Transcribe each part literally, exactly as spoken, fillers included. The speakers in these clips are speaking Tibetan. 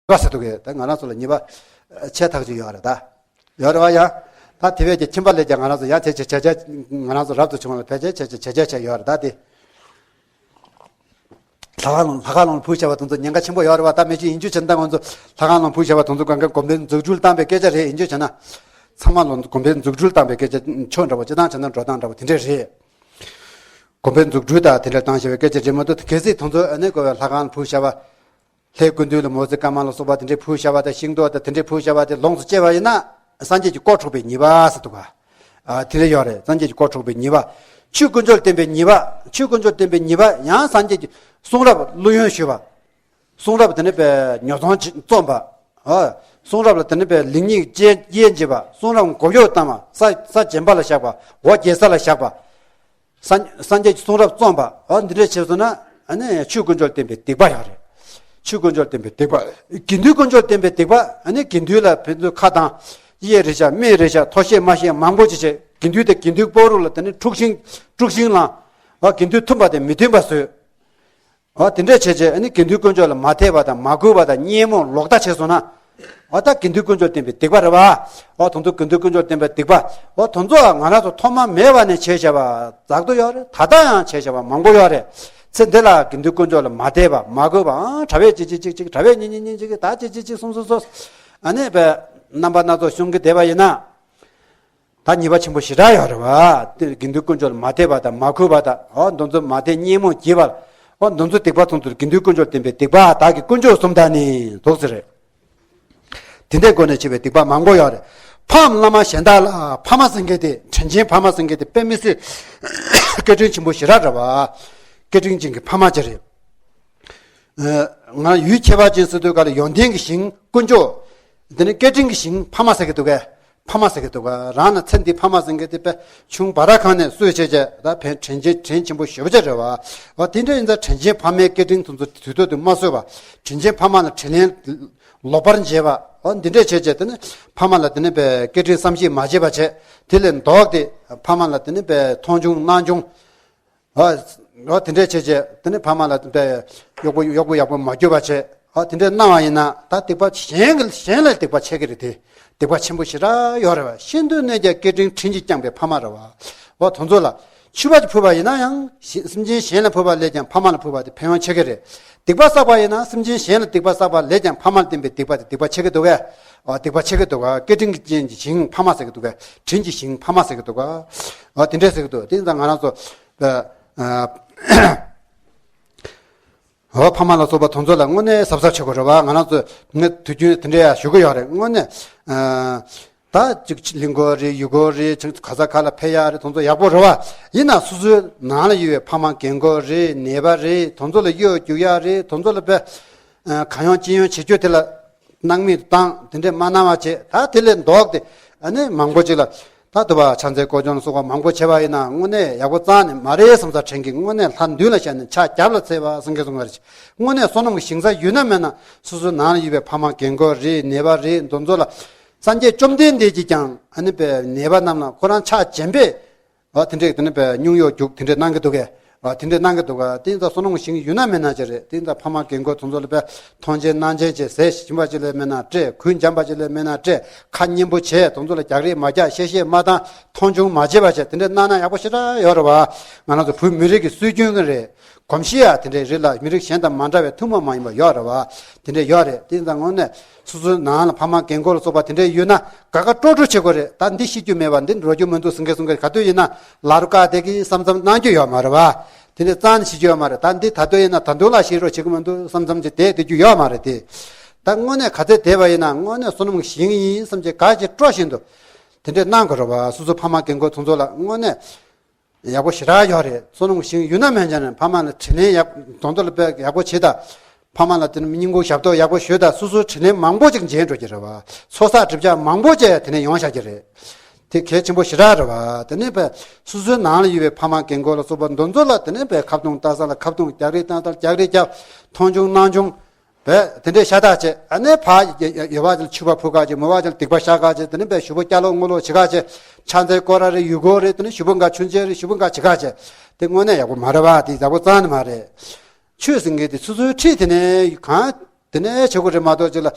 པ་ཟེར་འདུག་གས། ད་ང་རང་ཚོ་ལ་ཉེས་པ་ཆེ་ཐག་ཆོད་ཡོད་རེད་ད། ཡོད་རེད་བ་ཡ། ད་དེ་བས་ཀྱི་ཁྱིམ་པ་ལས་ཀྱང་ང་རང་ཚོ་ཡང་དེ་བྱས་བྱས་བྱས་ང་རང་ཚོ་རབ་ཏུ་བྱུང་བ་ལ་ཕལ་ཆེར་བྱས་བྱས་བྱས་བྱས་ཡོད་རེད་ད་དེ། ལྷ་ཁང་ལ་ལྷ་ཁང་ལ་ཕུལ་བྱ་བ་དེ་ཚོ་ཉེན་ཁ་ཆེན་པོ་ཡོད་རེད་བ། ད་མི་ཆོས་ཡིན་རྒྱུ་བྱས་ན་ད་ང་ཚོ་ལྷ་ཁང་ལ་ཕུལ་བྱ་བ་དེ་ཚོ་གང་ག་དགོན་པའི་འཛུགས་སྐྲུན་བཏང་པའི་སྐད་ཆ་རེད། ཡིན་རྒྱུ་བྱས་ན་ཚང་མ་ལ་དགོན་པའི་འཛུགས་སྐྲུན་བཏང་པའི་སྐད་ཆ་ཆོས་འདྲ་བོ་སྤྱི་བཏང་བྱས་ན་འགྲོ་སྟངས་འདྲ་བོ་དེ་འདྲས་རེད། དགོན་པའི་འཛུགས་སྐྲུན་དང་དེ་འདྲ་བཏང་བྱ་བའི་སྐད་ཆ་རེད་མ་གཏོགས། གལ་སྲིད་དེ་ཚོ་ཨ་ནི་དགོན་པའི་ལྷ་ཁང་ལ་ཕུལ་བྱ་བ། ལྷའི་སྐུ་མདུན་ལ་མོའུ་ཙི་ཀ་མ་ལ་སོགས་པ་དེ་འདྲའི་ཕུལ་བྱ་བ་དང་ཤིང་ཏོག་དང་དེ་འདྲའི་ཕུལ་བྱ་བ་དེ་ལོངས་སུ་སྤྱད་པ་ཡིན་ན་སངས་རྒྱས་ཀྱི་དཀོར་འཕྲོག་པའི་ཉེས་པ་ཟེར་འདུག་ག། ཨ་དེ་འདྲ་ཡོད་རེད། སངས་རྒྱས་ཀྱི་དཀོར་འཕྲོག་པའི་ཉེས་པ། ཆོས་དཀོན་མཆོག་བསྟན་པའི་ཉེས་པ། ཆོས་དཀོན་མཆོག་བསྟན་པའི་ཉེས་པ་ཡང་སངས་རྒྱས་ཀྱི་གསུང་རབ་བླུ་ཡོན་ཞུས་པ། གསུང་རབ་དེ་ནི་པའི་ཉོ་ཚོང་བྱེད་རྩོམ་པ། ཨ་གསུང་རབ་ལ་དེ་ནི་པའི་ལེགས་ཉེས་དཔྱད་དཔྱད་བྱེད་པ། གསུང་རབ་མགོ་གཡོག་བཏང་བ། ས་ས་བྱེམ་པ་ལ་བཞག་པ། འོ་བརྒྱལ་ས་ལ་བཞག་པ། སངས་སངས་རྒྱས་ཀྱི་གསུང་རབ་རྩོམ་པ། འོ་འདི་འདྲས་བྱས་སོང་ན་ཨ་ནི་ཆོས་དཀོན་མཆོག་བསྟན་པའི་སྡིག་པ་ཡང་རེད། ཆོས་དཀོན་མཆོག་བསྟན་པའི་སྡིག་པ། དགེ་འདུན་དཀོན་མཆོག་བསྟན་པའི་སྡིག་པ། ཨ་ནི་དགེ་འདུན་ལ་ཕན་ཚུན་ཁ་བཏང་། གཡས་རེ་བཞག་མིག་རེ་བཞག་ཐོ་ཤེས་མ་ཤེས་མང་པོ་ཅིག་བྱས། དགེ་འདུན་དེ་དགེ་འདུན་པོ་རུ་ལ་དེ་ནི་འཁྲུག་ཤིང་དཀྲུག་ཤིང་ལངས། འོ་དགེ་འདུན་མཐུན་པ་དེ་མི་མཐུན་པ་བཟོས། འོ་དེ་འདྲས་བྱས་བྱས་ཨ་ནི་དགེ་འདུན་དཀོན་མཆོག་ལ་མ་དད་པ་དང་མ་གུས་པ་དང་གཉན་མོ་ལོག་ལྟ་བྱས་སོང་ན། འོ་ད་དགེ་འདུན་དཀོན་མཆོག་བསྟན་པའི་སྡིག་པ་རེད་བ། འོ་དེ་ཚོ་དགེ་འདུན་དཀོན་མཆོག་བསྟན་པའི་སྡིག་པ། འོ་དེ་ཚོ་ང་རང་ཚོ་ཐོག་མ་མེད་པ་ནས་བྱས་བྱ་བ་ཛག་ཏུ་ཡོད་རེད། ད་ལྟ་ཡང་བྱས་བྱ་བ་མང་པོ་ཡོད་རེད། ཚེ་འདི་ལ་དགེ་འདུན་དཀོན་མཆོག་ལ་མ་དད་པ་མ་གུས་པ། ཨང་གྲྭ་པས་ཅིག་ཅིག་ཅིག་ཅིག་གྲྭ་པས་གཉིས་གཉིས་གཉིས་ཅིག་ད་ཅིག་ཅིག་ཅིག་གསུམ་གསུམ་གསུམ། ཨ་ནི་པའི་རྣམ་པ་སྣ་ཚོགས་བྱུང་གི་བསྡད་པ་ཡིན་ན། ད་ཉེས་པ་ཆེན་པོ་ཞེ་དྲག་ཡོད་རེད་བ། དེ་དགེ་འདུན་དཀོན་མཆོག་ལ་མ་དད་པ་དང་མ་གུས་པ་དང་། འོ་དེ་ཚོ་མ་དད་གཉན་མོ་བགྱིས་པ། འོ་དེ་ཚོ་སྡིག་པ་ཚོ་ཚོ་དགེ་འདུན་དཀོན་མཆོག་བསྟན་པའི་སྡིག་པ། བདག་གིས་དཀོན་མཆོག་གསུམ་དག་ནི་འདུག་ཟེར་རེད། དེ་འདྲའི་སྒོ་ནས་བྱས་པའི་སྡིག་པ་མང་པོ་ཡོད་རེད། ཕའམ་བླ་མ་གཞན་དག་ལ་ཕ་མ་ཟེར་མཁན་དེ། དྲིན་ཆེན་ཕ་མ་ཟེར་མཁན་དེ་དཔེ་མི་སྲིད་སྐད་འཕྲིན་ཆེན་པོ་ཞེ་དྲག་རེད་བ། སྐད་འཕྲིན་ཅན་གྱི་ཕ་མ་ཅིག་རེད། ང་ཡུལ་ཁྱད་པར་ཅན་སུ་དུས་ག་ལ་ཡོན་ཏན་གྱི་ཞིང་དཀོན་མཆོག་དེ་ནི་སྐད་འཕྲིན་གྱི་ཞིང་ཕ་མ་ཟེར་གི་འདུག་གས། ཕ་མ་ཟེར་གི་འདུག་ག། རང་ན་ཚེ་འདི་ཕ་མ་ཟེར་མཁན་དེ་དཔེ་ཆུང་བ་ར་གང་ནས་སུས་བྱས་བྱས་ད་ཕན་དྲིན་ཆེན་དྲིན་ཆེན་པོ་ཞེ་པོ་ཅིག་རེད་བ། འོ་དེ་འདྲ་ཡིན་ཙང་དྲིན་ཆེན་ཕ་མའི་སྐད་འཕྲིན་དེ་ཚོ་དུས་ཐོག་ཏུ་མ་གསོས་པ། དྲིན་ཆེན་ཕ་མ་ལ་དྲིན་ལན་ལོག་པར་འཇལ་བ། འོ་འདི་འདྲས་བྱས་བྱས་དེ་ནི་ཕ་མ་ལ་དེ་ནི་དཔེ་སྐད་འཕྲིན་བསམ་ཤེས་མ་བྱས་པ་བྱས། དེ་ལས་ལྡོག་སྟེ་ཕ་མ་ལ་དེ་ནི་དཔེ་མཐོང་ཆུང་གནང་ཆུང་། ཨ། ཨ་དེ་འདྲས་བྱས་བྱས་དེ་ནི་ཕ་མ་ལ་དཔེ་གཡོག་པོ་གཡོག་པོ་ཡག་པོ་མ་གྱུར་པ་བྱས། ཨ་དེ་འདྲས་གནང་བ་ཡིན་ན་ད་སྡིག་པ་གཞན་གྱི་གཞན་ལ་སྡིག་པ་ཆེ་གི་རེད་དེ། སྡིག་པ་ཆེན་པོ་ཞེ་དྲག་ཡོད་རེད་བ། ཤིན་ཏུ་ནས་ཀྱང་སྐད་འཕྲིན་དྲིན་གྱིས་བསྐྱངས་པའི་ཕ་མ་རེད་བ། འོ་དེ་ཚོ་ལ་མཆོད་པ་ཅིག་ཕུལ་བ་ཡིན་ན་ཡང་ཞི་སེམས་ཅན་གཞན་ལ་ཕུལ་བ་ལས་ཀྱང་ཕ་མ་ལ་ཕུལ་བ་དེ་ཕན་ཡོན་ཆེ་གི་རེད། སྡིག་པ་བསགས་པ་ཡིན་ན་སེམས་ཅན་གཞན་ལ་སྡིག་པ་བསགས་པ་ལས་ཀྱང་ཕ་མ་ལ་བསྟན་པའི་སྡིག་པ་དེ་སྡིག་པ་ཆེ་གི་འདུག་གས། འོ་སྡིག་པ་ཆེ་གི་འདུག་གས། སྐད་འཕྲིན་གྱི་ཅན་གྱི་ཞིང་ཕ་མ་ཟེར་གི་འདུག་གས། དྲིན་གྱི་ཞིང་ཕ་མ་ཟེར་གི་འདུག་གས། འོ་དེ་འདྲས་ཟེར་གི་འདུག། དེ་ཡིན་ཙང་ང་རང་ཚོ་ཨ། འོ་ཕ་མ་ལ་སོགས་པ་དེ་ཚོ་ལ་དངོས་གནས་གཟབ་གཟབ་བྱེད་དགོས་རེད་བ། ང་རང་ཚོ་ངས་དུས་རྒྱུན་དེ་འདྲ་ཡང་ཞུ་གི་ཡོད་རེད། དངོས་གནས་ཨ། ད་ཅིག་གླིང་སྐོར་རེད། ཡུལ་སྐོར་རེད། ཅིག་ག་ས་ག་ལ་ཕེབས་ཡག་རེད། དེ་ཚོ་ཡག་པོ་རེད་བ། ཡིན་ན་སོ་སོའི་ནང་ལ་ཡོད་པའི་ཕ་མ་རྒན་རྒོན་རེད། ནད་པ་རེད། དེ་ཚོ་ལ་གཡོག་རྒྱུག་ཡག་རེད། དེ་ཚོ་ལ་དཔེ་ཨ། གང་ཡོང་ཅི་ཡོང་བྱེད་རྒྱུ་དེ་ལ་སྣང་མེད་དུ་བཏང་། དེ་འདྲས་མ་གནང་བ་བྱས། ད་དེ་ལས་ལྡོག་སྟེ་ཨ་ནི་མང་པོ་ཅིག་ལ་ད་དུ་བ་ཕྱག་འཚལ་སྐོར་སྦྱོང་ལ་སོགས་པ་མང་པོ་བྱས་པ་ཡིན་ན་དངོས་གནས་ཡག་པོ་རྩ་ནས་མ་རེད་བསམ་ས་དྲན་གི། དངོས་གནས་ལྷ་མདུན་ལ་བཤད་ནས་ཕྱག་རྒྱབ་ལ་འཚལ་བ་སངས་རྒྱས་གསུངས་པ་རེད། དངོས་གནས་བསོད་ནམས་ཀྱི་ཞིང་ས་ཡོད་ན་མེད་ན་སོ་སོའི་ནང་ལ་ཡོད་པའི་ཕ་མ་རྒན་རྒོན་རེད། ནད་པ་རེད། དེ་ཚོ་ལ་སངས་རྒྱས་བཅོམ་ལྡན་འདས་ཀྱིས་ཀྱང་ཨ་ནི་པའི་ནད་པ་རྣམས་ལ་ཁོ་རང་ཕྱག་བྱིན་པས། ཨ་དེ་འདྲས་དེ་ནི་པའི་སྙུང་གཡོག་རྒྱུག་དེ་འདྲས་གནང་གི་འདུག་གས། ཨ་དེ་འདྲས་གནང་གི་འདུག་གས། དེ་ཡིན་ཙང་བསོད་ནམས་ཞིང་ཡོད་ན་མེད་ན་ཅི་རེད། དེ་ཡིན་ཙང་ཕ་མ་རྒན་རྒོན་དེ་ཚོ་ལ་པའི་མཐོང་ཆེན་གནང་ཆེན་བྱས། ཟས་ཞིམ་པ་ཅིག་ལས་མེད་ན་སྤྲད། གོས་འཇམ་པ་ཅིག་ལས་མེད་ན་སྤྲད། ཁ་སྙན་པོ་བྱས། དེ་ཚོ་ལ་རྒྱག་རེས་མ་རྒྱག། བཤད་བཤད་མ་བཏང་། མཐོང་ཆུང་མ་བྱེད་པ་བྱས། དེ་འདྲས་གནང་ན་ཡག་པོ་ཞེ་དྲག་ཡོད་རེད་བ། ང་རང་ཚོ་བོད་མི་རིགས་ཀྱི་སྲོལ་རྒྱུན་གྱི་རེད། གོམས་གཤིས་ཡ་དེ་འདྲས་རེད་ལ། མི་རིགས་གཞན་དང་མ་འདྲ་བའི་ཐུན་མོང་མ་ཡིན་པ་ཡོད་རེད་བ། དེ་འདྲས་ཡོད་རེད། དེ་ཡིན་ཙང་དངོས་གནས་སོ་སོའི་ནང་ལ་ཕ་མ་རྒན་རྒོན་ལ་སོགས་པ་དེ་འདྲས་ཡོད་ན་དགའ་དགའ་སྤྲོ་སྤྲོ་བྱེད་དགོས་རེད། ད་འདི་ཤེས་རྒྱུ་མེད་པ། འདི་འགྲོ་རྒྱུ་མི་འདུག་ཟེར་མཁན་གསུང་མཁན་ག་དུས་ཡིན་ན་ལ་རུ་ཀ་དེ་གི་བསམ་བསམ་གནང་རྒྱུ་ཡོད་མ་རེད་བ། དེ་འདྲས་རྩ་ནས་ཤེས་རྒྱུ་ཡོད་མ་རེད། ད་འདི་ད་དུང་ཡིན་ན་ད་དུང་ལ་ཤེས་རོགས་བྱེད་ཀྱི་མི་འདུག་བསམ་བསམ་ཅིག་བསྡད་བསྡད་རྒྱུ་ཡོད་མ་རེད་དེ། ད་དངོས་གནས་ག་ཚོད་བསྡད་པ་ཡིན་ན་དངོས་གནས་བསོད་ནམས་ཞིང་ཡིན་བསམ་བྱས་དགའ་ཞིང་སྤྲོ་བཞིན་དུ་དེ་འདྲས་གནང་དགོས་རེད་བ། སོ་སོ་ཕ་མ་རྒན་རྒོན་དེ་ཚོ་ལ་དངོས་གནས། ཡག་པོ་ཞེ་དྲག་ཡོད་རེད། བསོད་ནམས་ཞིང་ཡོད་ན་མེད་ན་ནས་ཕ་མ་ལ་དྲིན་ལན་ཡག་དོན་དུ་ལ་དཔེ་ཡག་པོ་བྱེད་དང་། ཕ་མ་ལ་དེ་ནི་སྙིང་ཁུང་ཞབས་ཏོག་ཡག་པོ་ཞུས་དང་། སོ་སོའི་དྲིན་ལན་མང་པོ་ཅིག་འཇལ་འགྲོ་གི་རེད་བ། ཚོགས་བསགས་སྒྲིབ་སྦྱང་མང་པོ་ཅིག་དེ་ནས་ཡོང་བཞག་གི་རེད། དེ་གལ་ཆེན་པོ་ཞེ་དྲག་རེད་བ། དེ་ནས་དཔེ་སོ་སོའི་ནང་ལ་ཡོད་པའི་ཕ་མ་རྒན་རྒོན་ལ་སོགས་པ་འདི་ཚོ་ལ་དེ་ནས་དཔེ་ཁ་བརྡུང་ལྟ་ས་ལ་ཁ་བརྡུང་རྒྱག་རེས་བཏང་ས་ལ་རྒྱག་རེས་རྒྱབ། མཐོང་ཆུང་གནང་ཆུང་། བས་དེ་འདྲའི་ཤ་སྟག་བྱས། ཨ་ནི་ཕ་ཡ་ཡ་ཡོད་པ་ཅིག་ལ་ཕྱུ་པ་ཕུལ་ག་བྱས། མོ་བ་ཅིག་ལ་སྡིག་པ་བཤགས་ག་བྱས། དེ་ནི་བས་ཞུ་བོ་སྐྱ་ལོག་ངོ་ལོག་བྱེད་ག་བྱས། ཕྱག་འཚལ་སྐོར་ར་རེད། ཡུལ་སྐོར་རེད། དེ་ནི་ཞུ་བོ་འགའ་ཆུང་ཆེ་རེད། ཞུ་བོ་འགའ་བྱེད་ག་བྱས། དེ་དངོས་གནས་ཡག་པོ་མ་རེད་བ། དེ་ཡག་པོ་རྩ་ནས་མ་རེད། ཆོས་ཟེར་མཁན་དེ་སོ་སོའི་འཁྲིས་དེ་ནས་གང་། དེ་ནས་བྱེད་དགོས་རེད་མ་གཏོགས་ཅིག་ལ།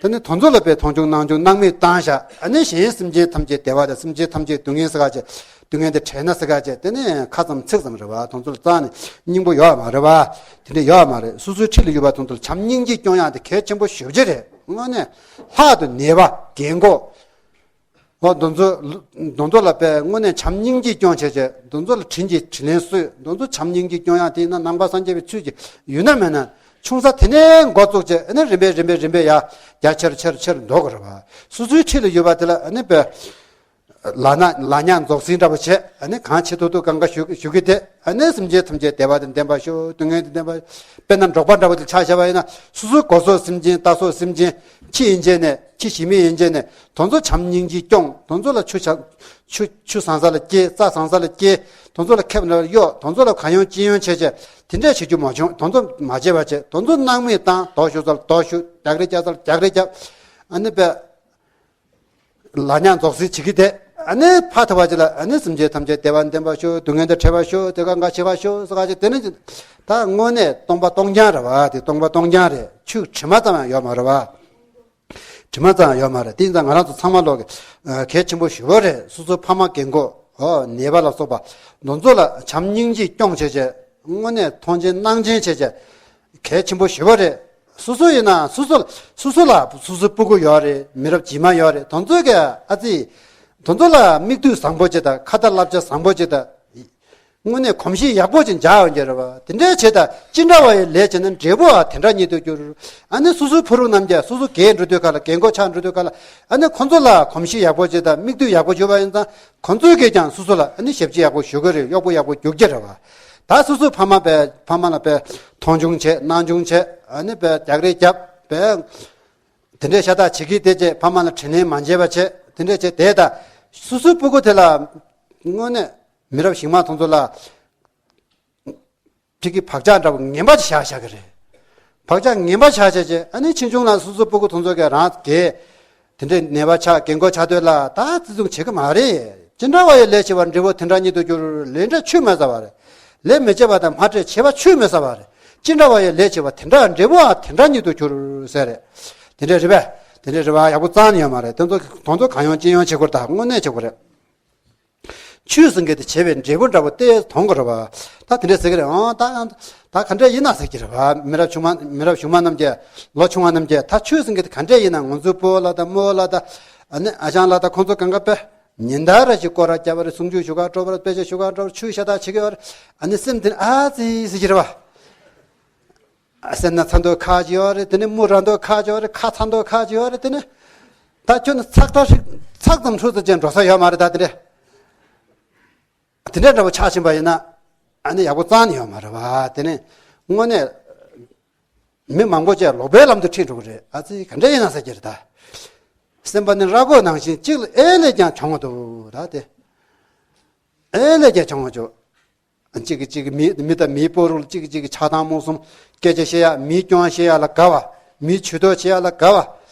དེ་ནས་དེ་ཚོ་ལ་དཔེ་མཐོང་ཆུང་སྣང་ཆུང་སྣང་མེད་བཏང་བཞག་ཨ་ནི་གཞན་སེམས་ཅན་ཐམས་ཅད་བདེ་བ་དང་སེམས་ཅན་ཐམས་ཅད་སྡུག་བསྔལ་ཟེར་ག་བྱས། སྡུག་བསྔལ་དེ་བྲལ་ན་ཟེར་ག་བྱས། དེ་ནས་ཁ་ཙམ་ཚིག་ཙམ་རེད་བ། དེ་ཚོ་ལ་རྩ་ནས་སྙིང་པོ་ཡོད་མ་རེད་བ། དེ་འདྲ་ཡོད་མ་རེད། སོ་སོའི་འཁྲིས་ལ་ཡོད་པ་དེ་ཚོ་ལ་བྱམས་སྙིང་རྗེ་སྐྱོང་ཡག་དེ་གལ་ཆེན་པོ་ཞེ་པོ་ཅིག་རེད། དངོས་གནས་ལྷག་ཏུ་ནད་པ་རྒན་གོག་འོ་དེ་ཚོ། དེ་ཚོ་ལ་དཔེ་དངོས་གནས་བྱམས་སྙིང་རྗེ་སྐྱོང་བྱས་བྱས། དེ་ཚོ་ལ་དྲིན་གྱིས་དྲིན་ལན་གསོས། དེ་ཚོ་བྱམས་སྙིང་རྗེ་སྐྱོང་ཡག་དེ་ཡིན་ན་ནང་པ་སངས་རྒྱས་པའི་ཚུལ་གྱི་ཡོད་ན་མེད་ན། ཆུང་ས་དེ་ནས་འགོ་བཙུགས་བྱས་ཨ་ནི་རིམ་པས་རིམ་པས་རིམ་པས་ཡར་རྒྱ་ཆེར་ཆེར་ཆེར་འགྲོ་དགོས་རེད་བ། སོ་སོའི་འཁྲིས་ལ་ཡོད་པ་དེ་ལ་ཨ་ནི་དཔེ། ལ་ན་ལ་ཉག་རྫོགས་ཟིན་འདྲ་པོ་བྱས། ཨ་ནི་གང་བྱེད་ཐུབ་ཐུབ་གང་ག་ཞུ་ཞུ་གི་དེ། ཨ་ནི་སེམས་ཅན་ཐམས་ཅད་བདེ་བ་དང་ལྡན་པར་ཤོག་སྡུག་བསྔལ་དང་ལྡན་པར། དཔེར་ན་འབྲོག་པ་འདྲ་པོ་དེ་ཆ་བཞག་པ་ཡིན་ན། སོ་སོའི་སྒོ་ཟོག་སེམས་ཅན་རྟ་ཟོག་སེམས་ཅན། ཁྱི་ཡིན་གཅིག་ནས་ཁྱི་ཞིག་མི་ཡིན་གཅིག་ནས། དེ་ཚོ་བྱམས་སྙིང་རྗེ་སྐྱོང་། དེ་ཚོ་ལ་ཆུ་ཆ་ཆུ་ཆུ་བཟང་ས་ལ་སྐྱེལ། རྩྭ་བཟང་ས་ལ་སྐྱེལ། དེ་ཚོ་ལ་ཁེབས་ནས་གཡོག་དེ་ཚོ་ལ་གང་ཡོང་ཅི་ཡོང་བྱས་བྱས། དེ་འདྲས་བྱེད་རྒྱུ་མ་བྱུང་། དེ་ཚོ་མ་བྱས་པ་བྱས། དེ་ཚོ་སྣང་མེད་བཏང་། རྡོ་གཞུ་ས་ལ་རྡོ་གཞུ། རྒྱག་རེས་རྒྱག་ས་ལ་རྒྱག་རེས་རྒྱབ། ཨ་ནི་དཔེ། ལ་ཉག་རྫོགས་ཟིན་བྱེད་ཀྱི་དེ། ཨ་ནི་ཕར་ཐུབ་པ་ཅིག་ལ་ཨ་ནི་སེམས་ཅན་ཐམས་ཅད་བདེ་བ་ལྡན་པར་ཤོག་སྡུག་བསྔལ་དང་བྲལ་བར་ཤོག་དེ་ག་འགའ་བྱེད་པར་ཤོག་ཟེར་ག་ཅིག་དེ་ནི། ད་དངོས་གནས་སྟོང་པ་སྟོང་རྐྱང་རེད་བ། དེ་སྟོང་པ་སྟོང་རྐྱང་རེད། ཆོས་དྲི་མ་ཙམ་ཡང་ཡོད་མ་རེད་བ། དྲི་མ་ཙམ་ཡང་ཡོད་མ་རེད། དེ་ཡིན་ཙང་ང་རང་ཚོ་ཚང་མ་ལོག་གི་གལ་ཆེན་པོ་ཞེ་པོ་རེད། སོ་སོའི་ཕ་མ་རྒན་གོག་འོ་ནད་པ་ལ་སོགས་པ་དེ་ཚོ་ལ་བྱམས་སྙིང་རྗེ་སྐྱོང་བྱས་བྱས། དངོས་གནས་མཐོང་ཆེན་སྣང་ཆེན་བྱས་བྱས། གལ་ཆེན་པོ་ཞེ་པོ་རེད། སོ་སོ་ཡིན་ན་སོ་སོ་སོ་སོ་ལ་སོ་སོའི་སྤུ་གུ་ཡོད་རེད། མི་རབས་རྗེས་མ་ཡོད་རེད། དེ་ཚོ་གི་ཨ་ཙི། དེ་ཚོ་ལ་མིག་ལྟོས་བཟང་པོ་ཅིག་དང་། ཁ་ཏ་བསླབ་བྱ་བཟང་པོ་ཅིག་དང་། དངོས་གནས་གོམས་གཤིས་ཡག་པོ་ཅིག་འཇགས་ཡོང་གི་རེད་བ། དེ་འདྲའི་བྱས་ད་ཅི་འདྲ་བ་ཡི་ལས་བྱས་ན་འབྲས་བུའང་དེ་འདྲ་ཉིད་དུ་འགྱུར། ཨ་ནི་སོ་སོའི་ཕ་རུ་རྣམས་ཀྱང་སོ་སོ་རྒས་འགྲོ་དུས་ག་ལ། རྒན་གོག་ཆགས་འགྲོ་དུས་ག་ལ། ཨ་ནི་ཁོ་ཚོ་ལ་གོམས་གཤིས་ཡག་པོ་ཅིག་དང་མིག་ལྟོས་ཡག་པོ་བྱུང་བ་ཡིན་ཙང་། ཁོ་ཚོས་ཀྱང་སོ་སོ་ལ་ཨ་ནི་ཞབས་ཕྱི་ཡག་པོ་ཞུ་གི་རེད། གཡོག་པོ་ཡག་པོ་རྒྱུག་གི་རེད་བ། ད་སོ་སོའི་ཕ་མ་པས་ཕ་མ་ལ་པས་མཐོང་ཆུང་བྱས། སྣང་ཆུང་བྱས། ཨ་ནི་པས་རྒྱག་རེས་རྒྱབ་པས། དེ་འདྲའི་ཤ་སྟག་བྱེད་ཀྱི་དེ་བྱས། ཕ་མ་ལ་དྲིན་ལན་མ་འཇལ་བ་བྱས། དེ་འདྲའི་བྱས་དེ་ད་སོ་སོའི་སྤུ་གུ་དེ་ལ་དངོས་གནས་མི་རབས་གཞུག་མ་དེ་ཚོ་ལ་ཕ་གི་བག་ཆགས་འདྲ་པོ་ངན་པ་ཅིག་བཞག་བཞག་གི་རེད། བག་ཆགས་ངན་པ་བཞག་བྱས་བྱས། ཨ་ནི་ཕྱིས་འབྱུང་ལ་སོ་སོའི་སྤུ་གུ་དེ་ཚོ་གིས་རང་རྒས་དེ་འདྲའི་ནད་པ་ཆགས། རྒན་གོག་ཆགས་དུས་ལ། ད་བརྩི་སྲུང་བྱེད་ཀྱི་མ་རེད། ཅི་འདྲ་བ་ཡི་ལས་བྱས་པ་འབྲས་བུ་དེ་འདྲ་ཉིད་དུ་འགྱུར། ལས་འབྲས་ཆུད་མི་ཟ་བ་རེད། ལས་མི་བྱེད་པ་དང་མ་འབྲས་བྱས་པ་ཆུད་མི་ཟ་བ་རེད། ཅི་འདྲ་བ་ཡི་ལས་བྱས་པ་དེ་འདྲ་འབྲས་བུའང་དེ་འདྲ་ཉིད་དུ་འགྱུར་ཟེར་རེད། དེ་འདྲ་རེད་པས། དེ་འདྲ་རེད་བ། ཡག་པོ་རྩ་ནས་ཡོད་མ་རེད། དེ་ཚོ་དེ་ཚོ་གང་ཡོང་ཅི་ཡོང་བྱེད་དགོས་རེད། ད་དངོས་གནས་བྱེད་དགོས་རེད། ཆོས་ཟེར་མཁན་དེ་བྱས་པའི་འབྲས་བུ་འདྲ་པོ་ཏོག་ཙམ་མཐོང་དགོས་རེད་བ། ད་དེ་འདྲ་ཟེར་གི་རེད། ཨང་། ད་ད་ག་འདྲ་ཡིན་ན་ཟེར་གྱི་རེད་བ། མི་རབས་ཆུང་མ་མི་རབས་གཞུག་མ་རྣམས་ཀྱིས། ལོ་ཆུང་བ་རྣམས་ཀྱིས། ད་ཆོས་ཟེར་མཁན་དེ་ག་འདྲ་ཡིན་ན། ང་ཚོའི་སྤོ་བོ་ལགས་དང་རྨོ་བོ་ལགས་དང་། ཨ་ནི་ཨ་ཞང་ལགས་དང་། ཁོང་ཚོ་གང་ག་པས་ཉིན་ལྟར་རེ་བཞིན་སྐོར་ར་བརྒྱབ་པ་རེད། གསུང་ཆོས་ཞུ་གར་འགྲོ་བ་རེད། དཔེ་ཆ་ཞུ་གར་འགྲོ་བ་རེད། ཆོས་ཤ་སྟག་བྱེད་ཀྱི་ཡོད་རེད། ཨ་ནི་སེམས་དེ་ནི་ཨ་ཙི་ཟེར་གྱི་རེད་བ། སེམས་ན་ཚ་མདོག་ཁ་ཅིག་ཡོད་རེད། དེ་ནི་སྨུག་ར་མདོག་ཁ་ཅིག་ཡོད་རེད། ཁ་ཚ་མདོག་ཁ་ཅིག་ཡོད་རེད། དེ་ནི་ད་ཁྱོད་ནི་ཚག་ཁྲ་ཧྲིག་ཚག་ཙམ་ཧྲུག་ཙམ་ཅན་འགྲོ་ས་ཡོད་མ་རེད། ད་དེ་འདྲ་དེ་འདྲ་འདྲ་པོ་ཆགས་ཕྱིན་པ་ཡིན་ན། ཨ་ནི་ཡག་པོ་རྩ་ནས་ཡོད་མ་རེད་བ། དེ་ནི་དངོས་གནས་མི་མང་པོ་ཅིག་ལོག་པའི་ལམ་དུ་ཁྲིད་འགྲོ་གི་རེད། ཨ་ཙི་ག་འདྲ་ཡིན་ན་ཟེར་གྱི་རེད་ད། སེམས་པ་ནི་ར་མགོ་ནང་བཞིན། གཅིག་ལ་ཨེ་ལས་ཀྱང་གྱོང་འདུག་ད་དེ། ཨེ་ལས་ཀྱང་གྱོང་འདུག་གཅིག་གིས་གཅིག་གི་མི་མི་དང་མིའི་སྤོ་རོགས་ལ། གཅིག་གིས་གཅིག་གི་ཆགས་སྡང་རྨོངས་གསུམ་སྐད་ཆ་བཤད་ཡག་མིའི་སྐྱོན་བཤད་ཡག་ལ་དགའ་བ། མིའི་ཇུས་གཏོགས་བྱེད་ཡག་ལ་དགའ་བ།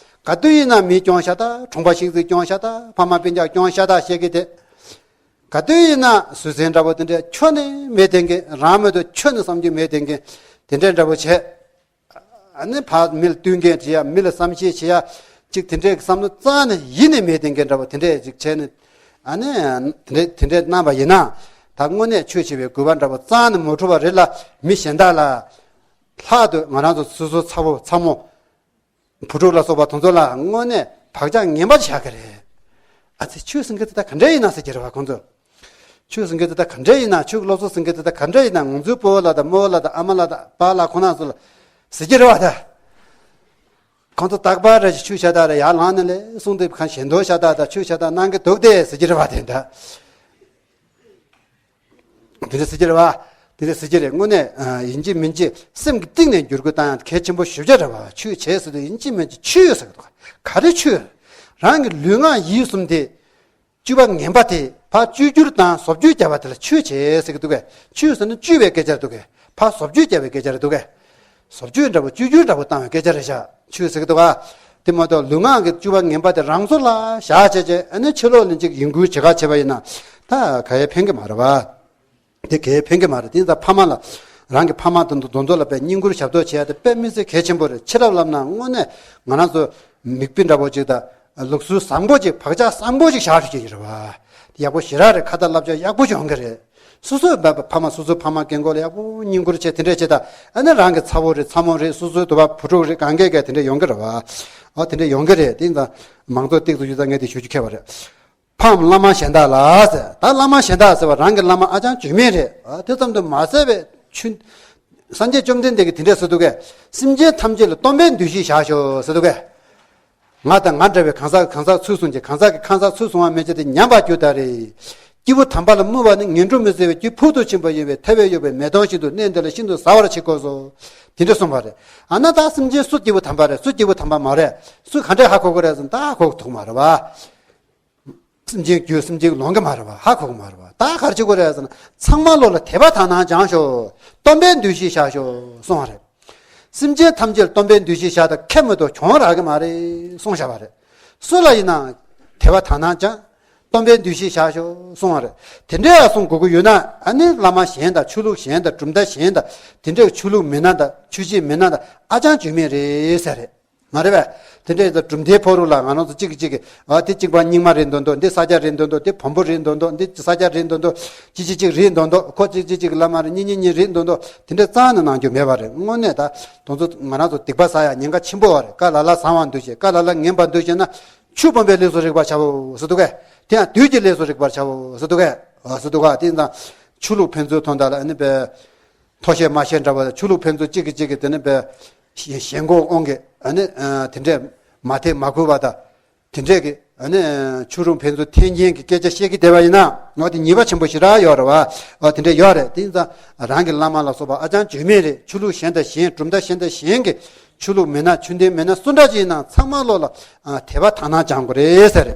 ག་དུས་ཡིན་ན་མིའི་སྐྱོན་ཤ་སྟག་གྲོང་པ་ཤིག་ཙིག་སྐྱོན་ཤ་སྟག་ཕ་མ་སྤུན་ཀྱག་སྐྱོན་ཤ་སྟག་བཤད་ཀྱི་དེ། ག་དུས་ཡིན་ན་བཟོད་བསྲན་འདྲ་པོ་དེ་འདྲས་ཁྱོན་ནས་མེད་དེ་འགན། རང་མོས་དུ་ཁྱོན་ནས་བསམ་རྒྱུ་མེད་དེ་འགན། དེ་འདྲས་འདྲ་པོ་བྱས། ཨ་ནི་ཕར་མི་ལ་བསྟུན་མཁན་བྱེད་ཡ། མི་ལ་བསམ་ཤེས་བྱེད་ཡ། ཅིག་དེ་འདྲའི་བསམ་བློ་རྩ་ནས་ཡིད་ནས་མེད་དེ་འགན་འདྲ་པོ་དེ་འདྲས་ཅིག་བྱས་ནས། ཨ་ནི་དེ་འདྲས་དེ་འདྲས་གནང་བ་ཡིན་ན། ད་དངོས་གནས་ཆོས་བྱེད་པའི་དགོས་པ་འདྲ་པོ་རྩ་ནས་མ་གྲུབ་པ་རེད་ལ། མི་གཞན་དག་ལ། ལྷག་ཏུ་ང་རང་ཚོ་སོ་སོ་ཚ་བོ་ཚ་མོ། བུ་ཕྲུག་ལ་སོགས་པ་དེ་ཚོ་ལ་དངོས་གནས་བག་ཆགས་ངན་པ་བཞག་གི་རེད། ཨ་ཙི། ཆོས་ཟེར་མཁན་དེ་ད་ག་འདྲས་ཡིན་ན་ཟེར་གྱི་རེད་བ་ཁོང་ཚོ། ཆོས་ཟེར་མཁན་དེ་ད་ག་འདྲས་ཡིན་ན། ཆོས་ཀྱི་སློབ་གསོ་ཟེར་མཁན་དེ་ད་ག་འདྲས་ཡིན་ན། ང་ཚོའི་སྤོ་བོ་ལགས་དང་རྨོ་བོ་ལགས་དང་ཨ་མ་ལགས་དང་པཱ་ལགས་ཁོང་རྣམ་ཚོ་ལ་ཟེར་གྱི་རེད་བ་ད། ཁོང་ཚོ་རྟག་པར་རེ་ཞིག་ཆོས་ཤ་སྟག་རེ་ཡར་ལངས་ནས་ལས་གསུང་དེབ་གང་ཞལ་འདོན་ཤ་སྟག་དང་ཆོས་ཤ་སྟག་གནང་གི་འདུག་སྟེ་ཟེར་གྱི་རེད་བ་དེ་ད། དེ་འདྲ་ཟེར་གྱི་རེད་བ། དེ་འདྲ་ཟེར་གྱི་རེད། དངོས་གནས་ཨ་ཡིན་གཅིག་མིན་གཅིག་སེམས་ཀྱི་གཏིང་ནས་འགྱུར་དགོས་བཏང་ཡག་གལ་ཆེན་པོ་ཞེ་པོ་ཅིག་རེད་བ། ཆོས་བྱེད་ཟེར་དུས་ཡིན་གཅིག་མིན་གཅིག་ཆོས་ཟེར་གི་འདུག་ག་རེ་ཆོས། རང་གི་ལུས་ངག་ཡིད་གསུམ་དེ་བཅུ་པ་ངན་པ་དེ་ཕར་བཅོས་བསྒྱུར་དང་བཟོ་བཅོས་བརྒྱབ་པ་དེ་ལ་ཆོས་བྱེད་ཟེར་གི་འདུག་གས། ཆོས་ཟེར་ན་བཅོས་པའི་སྐད་ཆ་རེད་འདུག་གས། ཕར་བཟོ་བཅོས་བརྒྱབ་པའི་སྐད་ཆ་རེད་འདུག་གས། བཟོ་བཅོས་འདྲ་པོ་བཅོས་བསྒྱུར་འདྲ་པོ་བཏང་བའི་སྐད་ཆ་རེད་ཤག་ཆོས་ཟེར་གི་འདུག་ག། དེ་མ་གཏོགས་ལུས་ངག་གི་བཅུ་པ་ངན་པ་དེ་རང་སོར་ལ་བཞག་བྱས་བྱས། ཨ་ནི་ཕྱི་ལོགས་ལ་ཅིག་ཡིན་ཁུལ་བྱེད་ག་བྱས་པ་ཡིན་ན། ད་ག་ཡེ་ཕན་གི་མ་རེད་བ། དེ་གས་ཕན་གི་མ་རེད། དེ་ཡིན་ཙང་ཕ་མ་ལ་ རང་གི་ཕ་མ་དང་དུ་དོན་དུ་ལ་དཔེ་བསྙེན་བཀུར་ཞབས་ཏོག་བྱེད་ཡ་དེ་དཔེ་མི་སྲིད་གལ་ཆེན་པོ་རེད། ཕྱི་རབས་ལབ་ན་དངོས་གནས་ང་རང་ཚོ་མིག་དཔེ་འདྲ་པོ་ཅིག་དང་ལུགས་སྲོལ་བཟང་པོ་ཅིག་བག་ཆགས་བཟང་པོ་ཅིག་བཞག་ཤོག་ཅིག་རེད་བ། ཡག་པོ་ཞེ་དྲག་རེད། ཁ་ཏ་བསླབ་བྱ་ཡག་པོ་ཅིག་ཡོང་གི་རེད། སོ་སོའི་ཕ་མ་སོ་སོའི་ཕ་མ་རྒན་གོག་ལ་ཡག་པོ་བསྙེན་བཀུར་བྱེད་དེ་འདྲས་བྱེད་ད། ཨ་ནི་རང་གི་ཚ་བོ་རེད་ཚ་མོ་རེད་སོ་སོའི་དུ་བ་བུ་ཕྲུག་རེད་གང་གས་གས་དེ་འདྲས་ཡོང་གི་རེད་བ། ཨ་དེ་འདྲས་ཡོང་གི་རེད། དེ་ཡིན་ཙང་མང་ཚོགས་ཏིག་ཏུ་ཡོད་ཙང་ངས་དེ་ཞུ་རྒྱུ་ཁྱད་པར་རེད། ཕའམ་བླ་མ་གཞན་དག་ལ་ཟེར། ད་བླ་མ་གཞན་དག་ཟེར་བ་རང་གི་བླ་མ་ཨ་ཅང་བཅོས་མིན་རེད། ཨ་དེ་ཙམ་དུ་མ་ཟད་པའི་ཆུ། སངས་རྒྱས་བཅོམ་ལྡན་འདས་ཀྱིས་དེ་འདྲས་ཟེར་འདུག་གས། སེམས་ཅན་ཐམས་ཅད་ལ་སྟོན་པའི་འདུ་ཤེས་བཞག་ཤོག་ཟེར་འདུག་གས། ང་དང་ང་འདྲ་བའི་གང་ཟག་གང་ཟག་ཚུལ་བཟུང་གི་གང་ཟག་གི་གང་ཟག་ཚུལ་བཟུང་བ་མེད་ཅེས་དེ་ཉམས་པར་གྱུར་ད་རེ། སྐྱེས་བུ་དམ་པ་ལ་སྨོད་པ་ནི་ངན་འགྲོ་མི་བཟད་པའི་རྒྱུ་ཕུག་ཏུ་ཕྱིན་པ་ཡིན་པས་ཐལ་བས་གཡོགས་པའི་མེ་དོང་བཞིན་དུ་གནས་འདི་ལ་ཤིན་ཏུ་གཟབ་པར་བྱེད་དགོས་སོ། དེ་འདྲས་གསུངས་པ་རེད། ཨ་ན་ད་སེམས་ཅན་སུ་སྐྱེས་བུ་དམ་པ་རེད་སུ་སྐྱེས་བུ་དམ་པ་མ་རེད། སུ་ག་འདྲས་ཧ་གོ་གི་རེད་ཟེར་ན་ད་ཧ་གོ་གི་ཐུག་མ་རེད་བ། སེམས་ཅན་རྒྱུ་སེམས་ཅན་ལོང་གི་མ་རེད་བ། ཧ་གོ་གི་མ་རེད་བ། ད་ག་རེ་བྱེད་དགོས་རེད་ཟེར་ན་ཚང་མ་བློ་ལ་དད་པ་དག་སྣང་སྦྱང་ཤོག་སྟོན་པའི་འདུ་ཤེས་བཞག་ཤོག་གསུངས་པ་རེད། སེམས་ཅན་ཐམས་ཅད་སྟོན་པའི་འདུ་ཤེས་བཞག་ད་ཁེ་མི་ཐོག་གྱོང་རག་གི་མ་རེད་གསུངས་བཞག་པ་རེད། སུ་ལ་ཡིན་ན་དད་པ་དག་སྣང་སྦྱང་། སྟོན་པའི་འདུ་ཤེས་བཞག་ཤོག་གསུངས་པ་རེད། དེ་འདྲའི་ཡ་གསུང་དགོས་ཀྱི་ཡོད་ན་ཨ་ནི་བླ་མ་གཞན་དང་ཆོས་ལུགས་གཞན་དང་གྲུབ་མཐའ་གཞན་དང་དེ་འདྲའི་ཆོས་ལུགས་མི་སྣ་དང་ཆོས་བྱེད་མི་སྣ་དང་ཨ་ཅང་བཅོས་མིན་རེད་ཟེར་རེད། མ་རེད་པས། དེ་འདྲའི་ཡ་གྲུབ་མཐའི་ཕ་རོལ་ལ་ང་རང་ཚོ་གཅིག་གིས་གཅིག་གིས་ཨ་དེ་གཅིག་པ་རྙིང་མ་རེད་འདོད་འདོད་འདི་ས་སྐྱ་རེད་འདོད་འདོད་འདི་བོན་པོ་རེད་འདོད་འདོད་འདི་ས་སྐྱ་རེད་འདོད་འདོད་གཅིག་གཅིག་གཅིག་རེད་འདོད་འདོད་ཁོ་གཅིག་གཅིག་གཅིག་བླ་མ་རེད་གཉིས་གཉིས་གཉིས་རེད་འདོད་འདོད་དེ་འདྲའི་རྩ་ནས་གནང་རྒྱུ་མེད་པ་རེད། དངོས་གནས་ད་དེ་ཚོ་ང་རང་ཚོ་སྡིག་པ་བསགས་ཡ་ཉེན་ཁ་ཆེན་པོ་བ་རེད། ཀ་ལ་ལ་བཟང་བ་འདུ་ཤེས་ཀ་ལ་ལ་ངན་པ་འདུ་ཤེས་ན། ཆོས་སྤོང་བའི་ལས་སུ་རིག་པར་བྱའོ་ཟེར་འདུག་གས། དེ་ཡང་བདུད་ཀྱི་ལས་སུ་རིག་པར་བྱའོ་ཟེར་འདུག་གས། ཟེར་འདུག་ག་དེ་ཡིན་ཙང་ཆོས་ལུགས་ཕན་ཚུན་དོན་དག་ལ་ཨ་ནི་པའི་ཐོ་ཤེས་མ་ཤེས་འདྲ་བ་ཆོས་ལུགས་ཕན་ཚུན་གཅིག་གིས་གཅིག་གིས་དེ་ནི་པའི་ཞེན་ཁོག་དབང་གིས་ཨ་ནི་དེ་འདྲས་མ་ཐེག་མ་གུས་པ་དང་དེ་འདྲས་ཀྱི་ཨ་ནི་ཆོས་ལུགས་ཕན་ཚུན་འཐེན་མཁན་གྱི་སྐད་ཆ་བཤད་ཀྱི་བསྡད་པ་ཡིན་ན་ང་དེ་ཉེས་པ་ཆེན་པོ་ཞེ་དྲག་ཡོད་རེད་བ། དེ་འདྲས་ཡོད་རེད། དེ་ཡིན་ཙང་རང་གི་བླ་མ་ལ་སོགས་པ་ཨ་ཅང་བཅོས་མིན་རེད། ཆོས་ལུགས་གཞན་དང་གཞན་གྲུབ་མཐའ་གཞན་དང་གཞན་གྱི་ཆོས་ལུགས་མི་སྣ་ཆོས་ལྡན་མི་སྣ་སུ་འདྲ་ཅིག་ཡིན་ནའང་ཚང་མ་བློ་ལ་དད་པ་དག་སྣང་སྦྱང་དགོས་རེད་ཟེར།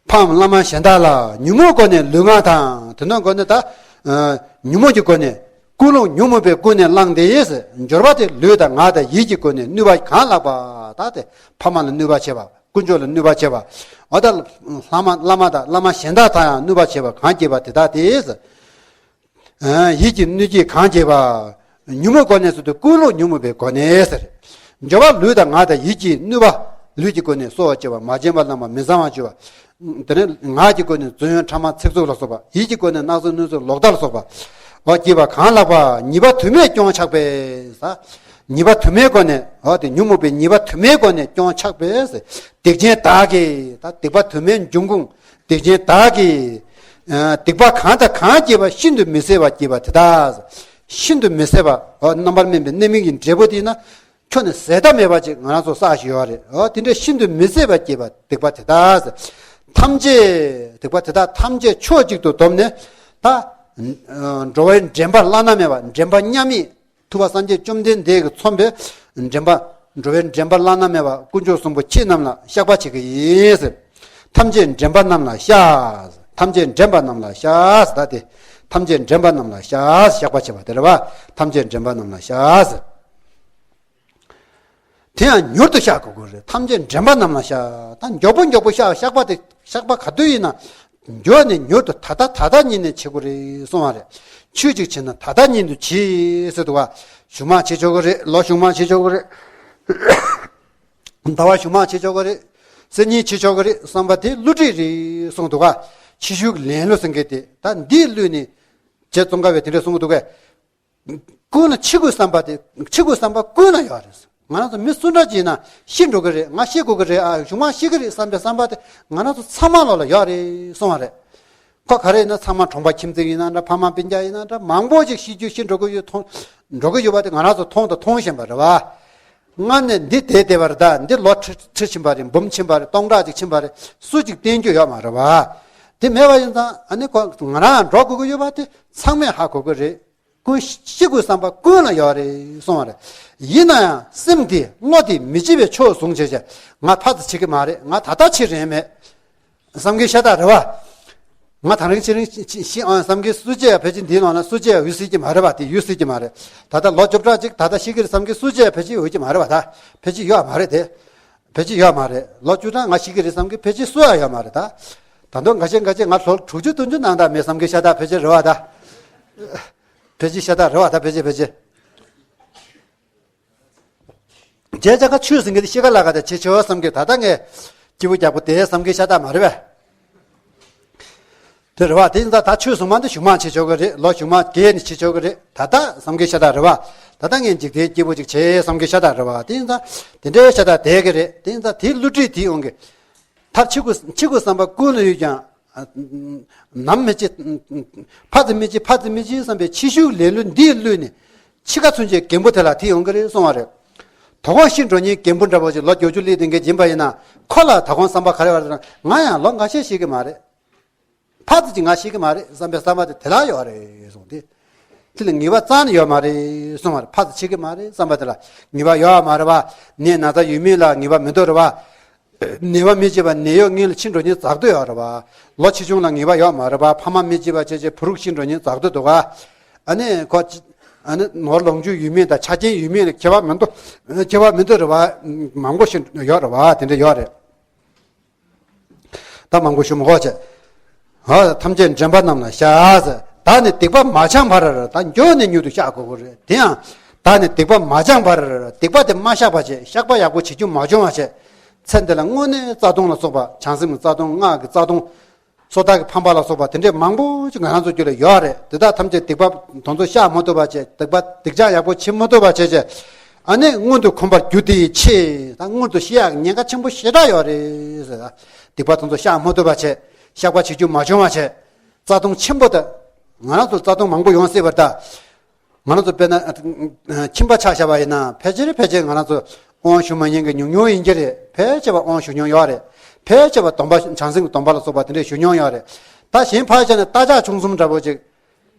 ཕའམ་བླ་མ་གཞན་དག་ལ་ཉོན་མོངས་སྒོ་ནས་ལུས་ངག་དང་དེ་ནང་སྒོ་ནས་ད་ཉོན་མོངས་ཀྱི་སྒོ་ནས་ཀུན་སློང་ཉོན་མོངས་པའི་ཀུན་ནས་བསླངས་ཏེ་ཟེར། འབྱོར་པ་དེ་ལུས་དང་ངག་དང་ཡིད་ཀྱི་སྒོ་ནས་གནོད་པ་གང་ལགས་པ། ད་དེ་ཕ་མ་ལ་གནོད་པ་བྱེད་པ་དཀོན་མཆོག་ལ་གནོད་པ་བྱེད་པ། འོ་ད་བླ་མ་བླ་མ་དང་བླ་མ་གཞན་དག་དང་ཡང་གནོད་པ་བྱེད་པ་གང་བགྱིས་པ་དེ་དག་དེ་ཟེར། ཡིད་ཀྱི་གནོད་བགྱིས་གང་བགྱིས་པ། ཉོན་མོངས་སྒོ་ནས་ཟེར་དུས་ཀུན་སློང་ཉོན་མོངས་པའི་སྒོ་ནས་ཟེར། འབྱོར་བ་ལུས་དང་ངག་དང་ཡིད་ཀྱི་གནོད་པ། ལུས་ཀྱི་སྒོ་ནས་གསོ་བ་བྱེད་པ་མ་བྱིན་པ་བླངས་པ་མི་གཙང་བ་བྱེད་པ། དེ་ནས་ངག་གི་སྒོ་ནས་རྫུན་ཕྲ་མ་ཚིག་རྩུབ་ལ་སོགས་པ། ཡིད་ཀྱི་སྒོ་ནས་བརྣག་གསུམ་གནོད་འཚེ་ལོག་ལྟ་ལ་སོགས་པ། འོ་བགྱིས་པ་གང་ལགས་པ། ཉེས་པ་དུ་མས་སྐྱོང་ཆགས་པས་ཟེར། ཉེས་པ་དུ་མའི་སྒོ་ནས་འོ་དེ་ཉོན་མོངས་པའི་ཉེས་པ་དུ་མའི་སྒོ་ནས་སྐྱོང་ཆགས་པས་ཟེར། སྡིག་ཅན་བདག་གིས་ད་སྡིག་པ་དུ་མའི་འབྱུང་ཁུངས། སྡིག་ཅན་བདག་གིས། སྡིག་པ་གང་དང་གང་བགྱིས་པ་ཤིན་ཏུ་མི་བཟད་པ་བགྱིས་པ་དེ་དག་ཤིན་ཏུ་མི་བཟད་པ། འོ་རྣམ་པར་སྨིན་པའི་གནས་མིག་གི་འབྲས་བུ་དེ་ན། ཁྱོན་ནས་ཟད་མཐའ་མེད་པ་ཅིག་ང་རང་ཚོ་བསགས་བཞིན་ཡོད་རེད། འོ་དེ་འདྲ་ཤིན་ཏུ་མི་བཟད་པ་བགྱིས་པ་སྡིག་པ་དེ་དག་ཐམས་ཅད་སྡིག་པ་དེ་དག་ཐམས་ཅད་ཕྱོགས་གཅིག་ཏུ་བསྡོམས་ནས་ད། འགྲོ་བའི་འདྲེན་པ་བླ་ན་མེད་པ་འདྲེན་པ་མཉམ་མེད། ཐུབ་པ་སངས་རྒྱས་བཅོམ་ལྡན་འདས་ཀྱིས་མཚོན་པའི་འདྲེན་པ། འགྲོ་བའི་འདྲེན་པ་བླ་ན་མེད་པ་དཀོན་མཆོག་གསུམ་པོ་ཁྱེད་རྣམས་ལ་བཤགས་པ་བྱེད་ཀྱི་ཡིན་ཟེར། ཐམས་ཅད་འདྲེན་པ་རྣམས་ལ་བཤགས། ཐམས་ཅད་འདྲེན་པ་རྣམས་ལ་བཤགས་ཟེར་ད་དེ། ཐམས་ཅད་འདྲེན་པ་རྣམས་ལ་བཤགས། བཤགས་པ་བྱེད་པ་དེ་རེད་བ། ཐམས་ཅད་འདྲེན་པ་རྣམས་ལ་བཤགས་ཟེར། དེ་ཡང་མྱུར་དུ་བཤགས་དགོས་ཀྱི་རེད། ཐམས་ཅད་འདྲེན་པ་རྣམས་ལ་བཤགས། ད་མགྱོགས་པོ་མགྱོགས་པོ་བཤགས། བཤགས་པ་དེ་བཤགས་པ་ག་དུས་ཡིན་ན། མགྱོགས་ནས་མྱུར་དུ་ད་ལྟ་ད་ལྟ་ཉིད་ནས་བྱེད་དགོས་རེད་གསུང་བ་རེད། ཆོས་གཅིག་བྱེད་ན་ད་ལྟ་ཉིད་དུ་གྱིས་ཟེར་འདུག་བ། གཞུག་མ་བྱེད་ཆོག་གི་རེད། ལོ་གཞུག་མ་བྱེད་ཆོག་གི་རེད། ཟླ་བ་གཞུག་མ་བྱེད་ཆོག་གི་རེད། སེ་ཉིན་བྱེད་ཆོག་གི་རེད་བསམ་པ་དེ་བསླུ་བྲིད་རེད་གསུངས་འདུག་ག་ཕྱི་ཤུགས་ལེན་ལུགས་ཟེར་མཁན་དེ་ད་འདིས་བསླུས་ནས་རྗེ་ཙོང་ཁ་པས་དེ་འདྲ་གསུངས་འདུག་གས། ཀུན་ལ་འཆི་དགོས་བསམ་པ་དེ་འཆི་དགོས་བསམ་པ་ཀུན་ལ་ཡོད་རེད། ང་རང་ཚོ་མི་སུ་འདྲ་ཅིག་ཡིན་ན་ཤི་འགྲོ་གི་རེད། ང་ཤི་དགོས་ཀྱི་རེད། ཨ་གཞུག་མ་ཤི་གི་རེད་བསམ་པའི་བསམ་པ་དེ་ང་རང་ཚོ་ཚང་མ་ལོག་ལ་ཡོད་རེད་གསུང་བ་རེད། ཁོ་ག་རེ་ཡིན་ན་ཚང་མ་གྲོང་པ་ཁྱིམ་མཚེས་ཡིན་ན་འདྲ། ཕ་མ་སྤུན་ཀྱག་ཡིན་ན་འདྲ། མང་པོ་ཅིག་ཤི་རྒྱུ་ཤི་འགྲོ་གི་ཡོད་མཐོང་འགྲོ་གི་ཡོད་པ་དེ་ང་རང་ཚོ་མཐོང་དང་མཐོང་བཞིན་པ་རེད་བ། སྔར་ནས་འདི་བསྡད་བསྡད་པ་རེད། ད་འདི་ལོ་ཁྲི་ཁྲི་ཕྱིན་པ་རེད། འབུམ་ཕྱིན་པ་རེད། སྟོང་ཕྲག་ཅིག་ཕྱིན་པ་རེད། སུ་ཅིག་བསྟན་རྒྱུ་ཡོད་མ་རེད་བ། དེ་མེད་པ་ཡིན་ཙང་ཨ་ནི་ཁོ་ང་རང་འགྲོ་དགོས་ཀྱི་ཡོད་པ་དེ་ཚང་མས་ཧ་གོ་གི་རེད། ཀུན་ཤི་དགོས་བསམ་པ་ཀུན་ལ་ཡོད་རེད་གསུང་བ་རེད། ཡིན་ན་ཡང་སེམས་འདི་བློ་འདི་མི་བརྗེ་བའི་ཕྱོགས་བཟུང་བྱས་བྱས་ང་ཕར་ཚུར་བྱེད་ཀྱི་མ་རེད། ང་ད་ལྟ་བྱེད་རན་མེད་བསམ་གྱི་ཤ་སྟག་རེད་བ། ང་ད་རིང་ཁྱེད་རིང་ཤི་ཤི་ཨང་བསམ་གྱི་སུ་བྱས་ཡ་ཕལ་ཆེར་འདིའི་ནང་ན་སུ་བྱས་ཡ་འོས་སྲིད་ཀྱི་མ་རེད་བ། དེ་འོས་སྲིད་ཀྱི་མ་རེད། ད་ལྟ་ལོ་བཅུ་ཕྲག་གཅིག་ད་ལྟ་ཤི་གི་རེད་བསམ་གྱི་སུ་བྱས་ཡ་ཕལ་ཆེར་འོས་ཀྱི་མ་རེད་བ། ད་ཕལ་ཆེར་ཡོད་མ་རེད་དེ། ཕལ་ཆེར་ཡོད་མ་རེད། ལོ་བཅུ་ཕྲག་ང་ཤི་གི་རེད་བསམ་གི་ཕལ་ཆེར་སུ་ཡང་ཡོད་མ་རེད་ད། ད་དུང་འགའ་ཤས་འགའ་ཤས་ང་ལོ་དྲུག་ཅུ་བདུན་ཅུ་ནང་ད་མེད་བསམ་གི་ཤ་སྟག་ཕལ་ཆེར་རེད་བ་ད། ཕལ་ཆེར་ཤ་སྟག་རེད་བ། ད་ཕལ་ཆེར་ཕལ་ཆེར། རྗེས་ཅག་ཁ་ཆོས་ཟིན་གི་ཤི་ཁ་ལ་ཁ་ད་ཆེ་ཆེ་བ་བསམ་གི། ད་ལྟ་ངས་སྐྱིད་པོ་རྒྱག་པོ་དེ་བསམ་གི་ཤ་སྟག་མ་རེད་བས། དེ་རེད་བ། དེ་ཡིན་ཙང་ད་ཆོས་ཟིན་མ་འདི་གཞུག་མ་བྱེད་ཆོག་གི་རེད། ལོ་གཞུག་མ་རྒས་ནས་བྱེད་ཆོག་གི་རེད། ད་ལྟ་བསམ་གི་ཤ་སྟག་རེད་བ། ད་ལྟ་ངས་འཇིག་རྟེན་སྐྱིད་པོ་ཅིག་བྱེད་བསམ་གི་ཤ་སྟག་རེད་བ། དེ་ཡིན་ཙང་དེ་འདྲའི་ཤ་སྟག་བསྡད་གི་རེད། དེ་ཡིན་ཙང་དེ་བསླུ་བྲིད་དེ་ཡོང་གི། མཐར་འཆི་དགོས་འཆི་དགོས་བསམ་པ་ཀུན་ལ་ཡོད་ཀྱང་། ནམ་མི་འཆི། ཕ་ཙི་མི་འཆི། ཕ་ཙི་མི་འཆི་བསམ་པའི་འཆི་ཞུགས་ལེ་ལོ་འདིས་བསླུས་ནས། འཆི་ཁ་ཚུན་ཆད་རྒན་པོ་དེ་ལ་ཐིག་ཡོང་གི་རེད་གསུང་བ་རེད། དོ་དགོང་ཤི་འགྲོ་ཉིན་རྒན་པོ་འདྲ་པོ་ཅིག་ལོ་བརྒྱད་ཅུ་སླེབས་དེ་འགའི་སྦྱིན་པ་ཡིན་ན། ཁོ་ལ་དོ་དགོང་བསམ་པ་ག་རེ་བར་དུ་ང་ཡང་ལོ་འགའ་ཤས་ཤི་གི་མ་རེད། ཕ་ཙི་ཅིག་ང་ཤི་གི་མ་རེད་བསམ་པའི་བསམ་པ་དེ་དེ་ལ་ཡོད་རེད་གསུངས་ཏེ། དེ་ལ་ངེས་པ་རྩ་ནས་ཡོད་མ་རེད་གསུངས་པ་རེད། ཕ་ཙི་འཆི་གི་མ་རེད་བསམ་པ་དེ་ལ་ངེས་པ་ཡོད་མ་རེད་བ། ནད་ན་ཚ་ཡོད་མེད་ལ་ངེས་པ་མི་འདུག་རེད་བ། ནད་པ་མི་གཅིག་པ་ནད་གཡོག་ངན་ལ་ཕྱིན་འགྲོ་ཉིན་འཛག་འདོད་ཡོད་རེད་བ། ལོ་ཆེ་ཆུང་ལ་ངེས་པ་ཡོད་མ་རེད་བ། ཕ་མ་མི་གཅིག་པ་བྱས་བྱས་བུ་རུག་ཕྱིན་འགྲོ་ཉིན་འཛག་འདོད་འདུག་ག། ཨ་ནི་ཁོ། ཨ་ནི་ནོར་ལོངས་སྤྱོད་ཡོད་མེད་དང་ཆ་རྐྱེན་ཡོད་མེད་ལ་ཁྱད་པར་མི་འདུག་ཁྱད་པར་མི་འདུག་རེད་བ། མང་པོ་ཞིག་ཡོད་རེད་བ། དེ་འདྲ་ཡོད་རེད། ད་མང་པོ་ཞུ་མི་དགོས་བྱས། ཨ། ཐམས་ཅད་འདྲེན་པ་རྣམས་ལ་ཤ་ཟེར། བདག་ནི་སྡིག་པ་མ་བྱང་བར། ད་མགྱོགས་ནས་མྱུར་དུ་བཤགས་དགོས་ཀྱི་རེད། དེ་ཡང་། བདག་ནི་སྡིག་པ་མ་བྱང་བར། སྡིག་པ་དེ་མ་བཤགས་པ་བྱས། བཤགས་པ་ཡག་པོ་བྱེད་རྒྱུ་མ་བྱུང་བ་བྱས། ཚེ་འདི་ལ་དངོས་གནས་རྩ་ལྟུང་ལ་སོགས་པ། བྱང་སེམས་ཀྱི་རྩ་ལྟུང་། སྔགས་ཀྱི་རྩ་ལྟུང་། སོ་ཐར་གྱི་ཕམ་པ་ལ་སོགས་པ་དེ་འདྲས་མང་པོ་ཅིག་ང་རང་ཚོ་རྒྱུད་ལ་ཡོད་རེད། དེ་དག་ཐམས་ཅད་སྡིག་པ་དེ་ཚོ་བཤགས་མ་ཐུབ་པ་བྱས། སྡིག་པ་སྡིག་བྱང་ཡག་པོ་བྱེད་མ་ཐུབ་པ་བྱས་བྱས། ཨ་ནི་མངོན་དུ་གོམས་པར་འགྱུར་ཏེ་འཆི། ད་མངོན་དུ་ཤི་ཡག་ཉེན་ཁ་ཆེན་པོ་ཞེ་དྲག་ཡོད་རེད་ཟེར། སྡིག་པ་དེ་ཚོ་བཤགས་མ་ཐུབ་པ་བྱས། བཤགས་པ་བྱེད་རྒྱུ་མ་བྱུང་བ་བྱས། རྩ་ལྟུང་ཆེན་པོ་དེ། ང་རང་ཚོ་རྩ་ལྟུང་མང་པོ་ཡོང་སྲིད་པ་རེད་ད། ང་རང་ཚོ་དཔེར་ན་ཨ། ཨ། ཁྱིམ་པ་ཆ་བཞག་པ་ཡིན་ན་ཕལ་ཆེར་ཕལ་ཆེར་ང་རང་ཚོ་དབང་ཞུ་མ་མྱོང་མཁན་ཉུང་ཉུང་ཡིན་གྱི་རེད། ཕལ་ཆེ་བ་དབང་ཞུ་མྱོང་ཡོད་རེད། ཕལ་ཆེ་བ་སྡོམ་པ། བྱང་སེམས་ཀྱི་སྡོམ་པ་ལ་སོགས་པ་དེ་འདྲས་ཞུ་མྱོང་ཡོད་རེད། ད་གཞན་ཕར་བཞག་ན་རྟ་ལྕག་ཆུང་གསུམ་འདྲ་པོ་ཅིག་